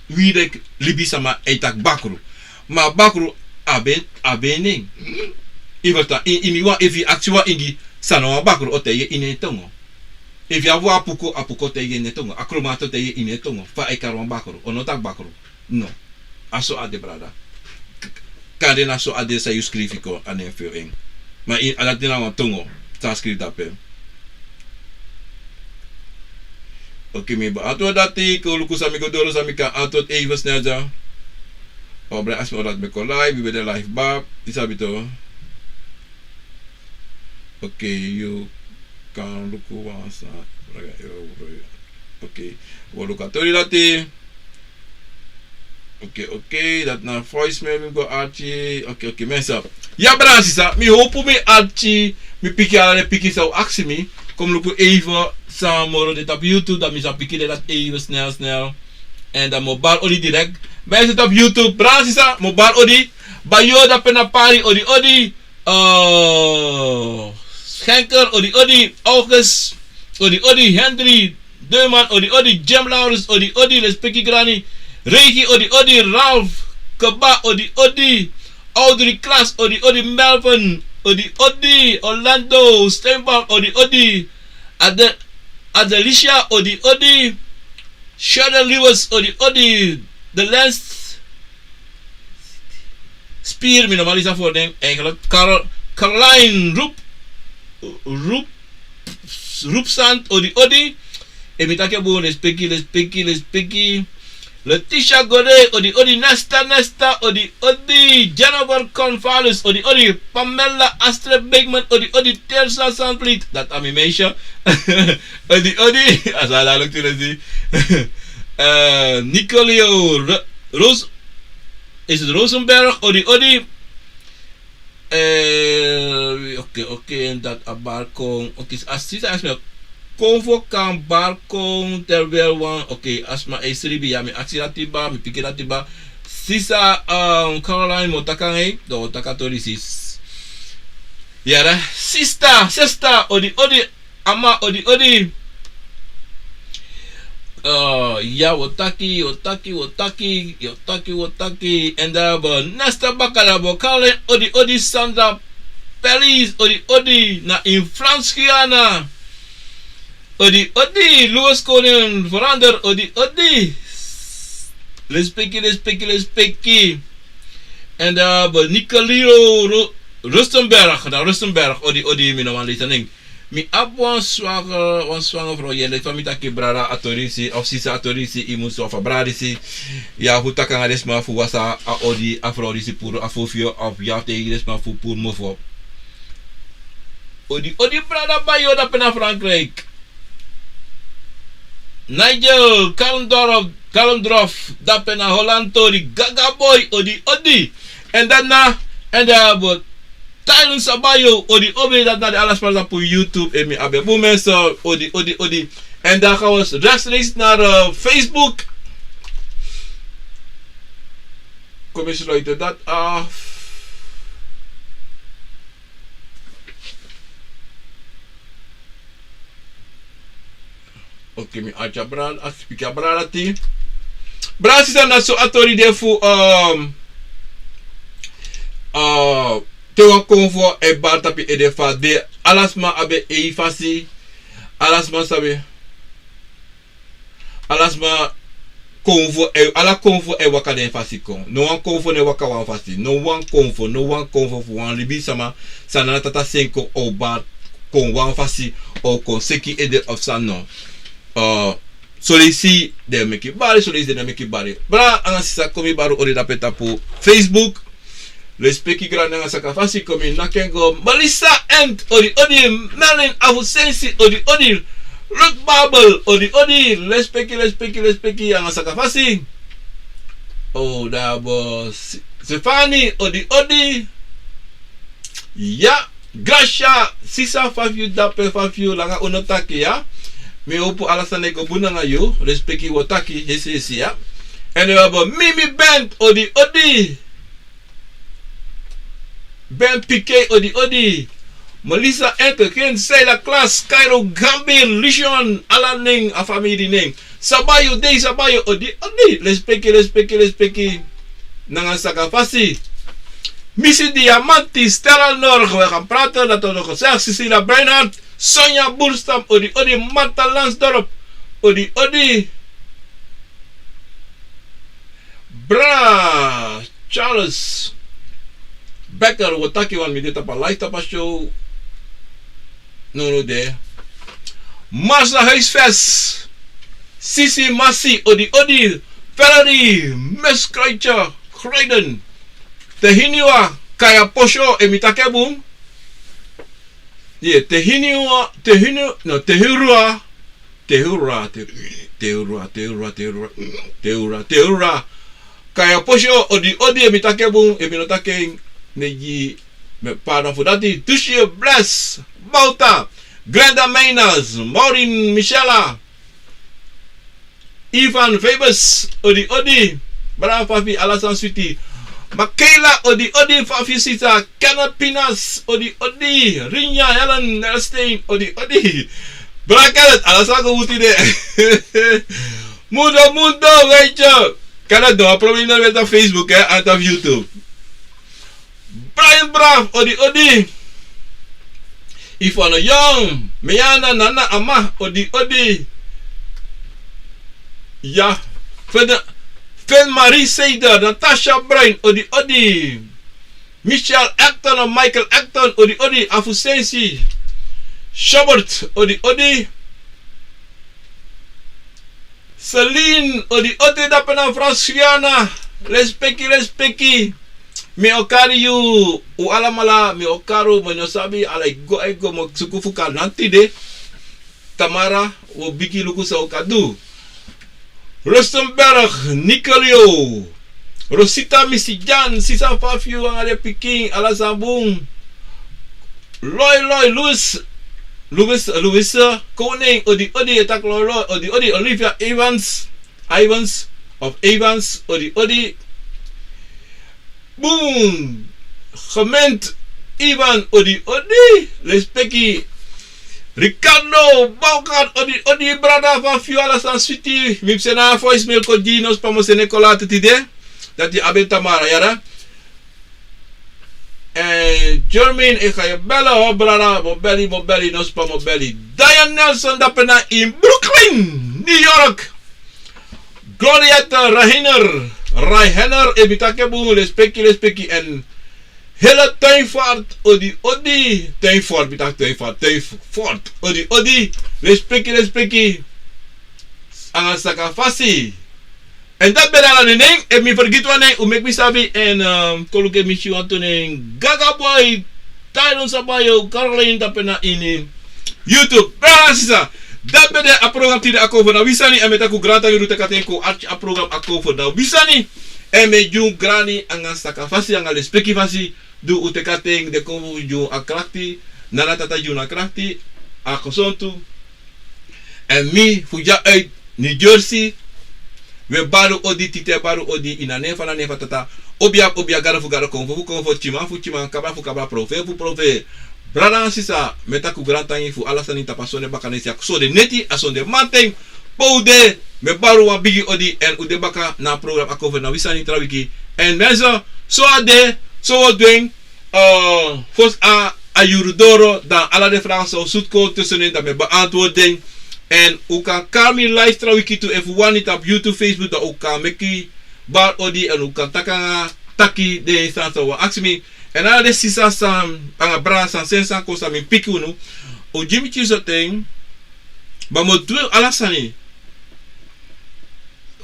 wi leki libisma e taki bakru. Ma bakru abi en, abi en nen. Yu ferstan? Ini, ini wan, efu yu aksi wan ingi san na wan bakru, a o taigi yu ini en tongo. Efu yu abi wan apuku, apuku o taigi yu ini en tongo. A kromati o taigi yu ini en tongo fa a e kari wan bakru. Un no taki bakru. No. A so a de, brada. K-, k-, kande na so a de san yu skrifi kon a nen fu en. Ma ini, a dati na wan tongo san a skrifi dape. Ok, mi ben antwoord dati. Kon luku san mi go doro, san mi kan antwoord even snel dya. O, bra, as mi o dati mi kon live, mi ben de live baka. Yu sabi tu. Ok, yu kan luku wan sani. Ok, wi o luku a tori dati. Ok, ok, dati na voicemail mi go arki. Ok, ok, mensen. Ya, bra, sisa, mi howpu mi arki, mi piki ala den pikin san o aksi mi. Kon luku even san moro de tapu YouTube, dan mi sa piki den dati even snel, snel. Èn dan mi o bari odi direct. Mensen tapu YouTube, bra, sisa, mi o bari odi. Bayo, dape na Pari, odi, odi. Eh, Schenker, odi, odi. August, odi, odi. Henry Deuman, odi, odi. Jim Laurens, odi, odi. Lespeki Granny. Reiki, odi, odi. Ralph Keba, odi, odi. Audrey Klaas, odi, odi. Melvin, odi, odi. Orlando Steinbach, odi, odi. Ade-, Adelicia, odi, odi. Shadow Lewis, odi, odi. The Lens Spier, mi no man leisi a voornaam eigenlijk. Carol-, Caroline Roep, Roep, Roepsand, odi, odi. Èn mi taki bun, lespeki, lespeki, lespeki. Letitia Gode, odi, odi. Nesta, Nesta, odi, odi. Jennifer Convalus, odi, odi. Pamela Astrid Beekman, odi, odi. Tersa Sandvliet, dat a mi meisje. Odi, odi. A sa dati luku tu, lesi. Eh, Nicolio Ro-, Roos-, is het Rosenberg, odi, odi. Eh, oké, oké, èn dati a bari kon. Oké, a sisa, a sma kon fu kan bari kon terwijl wan. Oké, a sma e sribi, ya, mi aksi dati baka, mi piki dati baka. Sisa, um, Caroline, mi o taki nanga yu, dan wi o taki a tori, sis. Ya, da. Sista, sista, odi, odi. Ama, odi, odi. Eh, ya, wi o taki, wi o taki, wi o taki, wi o taki, wi o taki. Èn dan wi abi Nesta Bakala, wi o kari en, odi, odi. Sandra Pelis, odi, odi. Na in Frans Guyana. Odi, odi. Louis Koning Verander, odi, odi. Lespeki, lespeki, lespeki. Èn dan wi abi Nicolino Ru-, Rustenberg, na Rustenberg, odi, odi, mi no man leisi a nen. Mi abi wan swanga, wan swanga frow, yu e leki fa mi taki brada a tori disi, of sisa a tori disi, yu mus sori fu a brada disi. Ya, fu taki nanga den sma fu wasi a odi, a frow disi puru a fufyo, of ya, fu taigi den sma fu puru mofo. Odi, odi, brada Bayo, dape na Frankrijk. Nigel Kalendorf, Kalendorf, dape na Holland tori, Gaga Boy, odi, odi. Èn dan na, èn dan wi abi Tyron Sabayo, odi, odi, dati na den ala sma tapu YouTube, èn mi abi bun mensen, odi, odi, odi. Èn dan gaan we rechtstreeks naar, eh, Facebook. Kom, mi sluit dati af. Oké, mi arki a brada, a piki a brada dati. Brada, sisa, na so a tori de fu, um, uh, te wan konfo e bari tapu ede, fa de, ala sma abi en fasi, ala sma sabi. Ala sma konfo e, ala konfo e waka den fasi kon. No wan konfo no e waka wan fasi. No wan konfo, no wan konfo fu wan libisma san na tata sen kon o bari kon wan fasi, o kon seki ede of san, no. Uh, son leisi den e meki bari, son leisi den no e meki bari. Brada nanga sisa, kon mi bari odi dape tapu Facebook. Lespeki, grani nanga sakafasi, kon mi naki en go. Melissa Ent, odi, odi. Merlin Afusensi, odi, odi. Ruth Babel, odi, odi. Lespeki, lespeki, lespeki nanga sakafasi. O, dan wi abi S-, Stefani, odi, odi. Ya, Gracia, sisa, fa fu yu dape, fa fu yu, langa un no taki, ya. Mi e howpu ala sani e go bun nanga yu, lespeki, wi o taki hesi hesi, ya. Èn wi abi Mimi Bent, odi, odi. Ben Piquet, odi, odi. Melissa Enterkin, Seila Klas, Cairo Gambir, Lucian, ala nen, a famiri nen. Sabayo, Dei Sabayo, odi, odi. Lespeki, lespeki, lespeki nanga sakafasi. Misi Diamanti, Stella Norg, we gaan praten, dat wordt gezegd. Cecilia Bernhard, Sonja Boerstam, odi, odi. Martha Lansdorp, odi, odi. Bra Charles Becker, wi o taki, want mi de tapu a live tapu a show. No, no de. Marcia Huisves. Sisi Masi, odi odi. Valerie Meskroitje, Croydon. Tehiniwa, Kaya Posho, e mi taki en bun. Ye, Tehiniwa, Tehini, no, Tehirua. Tehirua, Te-, Tehirua, Tehirua, Tehirua, Tehirua, Tehirua. Kaya Posho, odi odi, e mi taki en bun, e mi no taki en, ne gi mi pardon fu dati. Tushi Bless, Bauta, Glenda Meinas, Maureen Michela, Ivan Febus, odi odi. Brada Fafi, ala sani switi. Makela, odi odi, Fafi sisa. Kenneth Pinas, odi odi. Rinya Helen Nelstein, odi odi. Brada Kenneth, ala sani go bun tide. Mundo, mundo, weet je. Kenneth, no a problem na weta Facebook, hè, aan tafel YouTube. Brian Braaf, odi odi. Ivano Young, Meana Nana Ama, odi odi. Ya, Fen, Fen Marie Seder, Natasha Bruin, odi odi. Michel Acton of Michael Acton, odi odi. Afusensi Schobert, odi odi. Celine, odi odi, dape na Frans Guyana. Respeki, respeki. Mi o kari yu, un alamala, mi o kari un, mi no sabi, ala e go, e go, mi o suku fu kari na tide. Tamara, un o bigin luku san un kan du. Rustenberg, Nicolio. Rosita, Misi Jan, sisa Fafi, anga den pikin, ala sani bun. Loi, Loi, Louis, Louis, Louis, Koning, odi odi, e taki Loi, Loi, odi odi. Olivia Evans, Evans of Evans, odi odi. Bun, Gement, Ivan, odi odi. Respeki. Ricardo Baumgart, odi odi, brada Fafi, ala sani switi. Mi psa na voicemail kon gi yu, no span, mi o seni en kon lati tide. Dati a ben Tamara, yara. Eh, Jermaine, ik ga je bellen, hoor, brada. Mi o bel yu, mi o bel yu, no span, mi o bel yu. Diane Nelson, dape na in Brooklyn, New York. Gloriette Rainer, Rainer, e mi taki en bun, respeki, respeki, en hele Tuinfort, odi odi. Tuinfort, mi taki Tuinfort, Tuinfort, odi odi. Respeki, respeki. Anga saka fasi. En dati ben de ala den nen, efu mi fergiti wan nen, un meki mi sabi, en, ehm, kon luku efu mi si wantu nen. Gaga Boy, Tyron Sabayo, Caroline, dape na ini YouTube. Brada, sisa, dati ben de a program tide, Akomfo na wi sani, en mi e taki un grantangi di un teki a ten kon arki a program Akomfo na wi sani. En mi e gi un grani anga saka fasi, anga lespeki fasi, di un teki a ten, den kon fu gi un a krakti, Nana Tata gi un a krakti, a gesontu. En mi fu dya uit New Jersey, we bari odi, titi e bari odi, ini a nen fu Nana, nen fu Tata, obia fu obia, gado fu gado, konfo fu konfo, tyiman fu tyiman, kabra fu kabra, profeti fu profeti. Brada nanga sisa, mi e taki un grantangi fu ala sani tapu a sonde bakanesi, a sonde neti, a sonde mamanten, pe un de, mi e bari un wan bigi odi, en un de baka na a program Akomfo na wi sani tra wiki. En mensen, so a de, so un o du en, eh, fosi a, a yuru doro, dan ala den vragen san un sutu kon tussen in, dan mi e beantwoord den. En un kan kari mi live tra wiki tu, efu un wani, tapu YouTube, Facebook, dan un kan meki bari odi, en un kan taki anga, taki den sani san un wani aksi mi. En ala den sisa san, anga brada san seni sani kon san mi piki unu, un gi mi tyiso ten, ma mi o du ala sani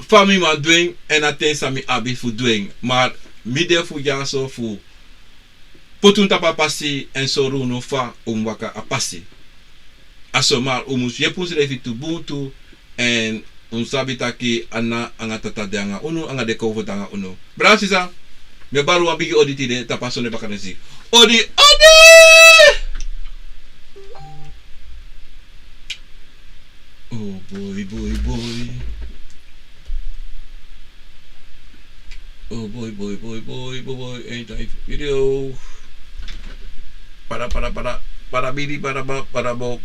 fa mi man du en, en a ten san mi abi fu du en. Ma mi de fu dyaso fu poti unu tapu a pasi, en sori unu fa un mus waka a pasi. A so, ma un mus yepi unsrefi tu bun tu, en un sabi taki Nana anga Tata de anga unu, anga den konfo de anga unu. Brada sisa, mi e bari un wan bigi odi tide, tapu a sonde bakanesi. Odi, odi! Oh boy, boy, boy. Oh boy, boy, boy, boy, boy, boy, boy. Anytime video. Para, para, para, para, bidi, para, ba, para, bo.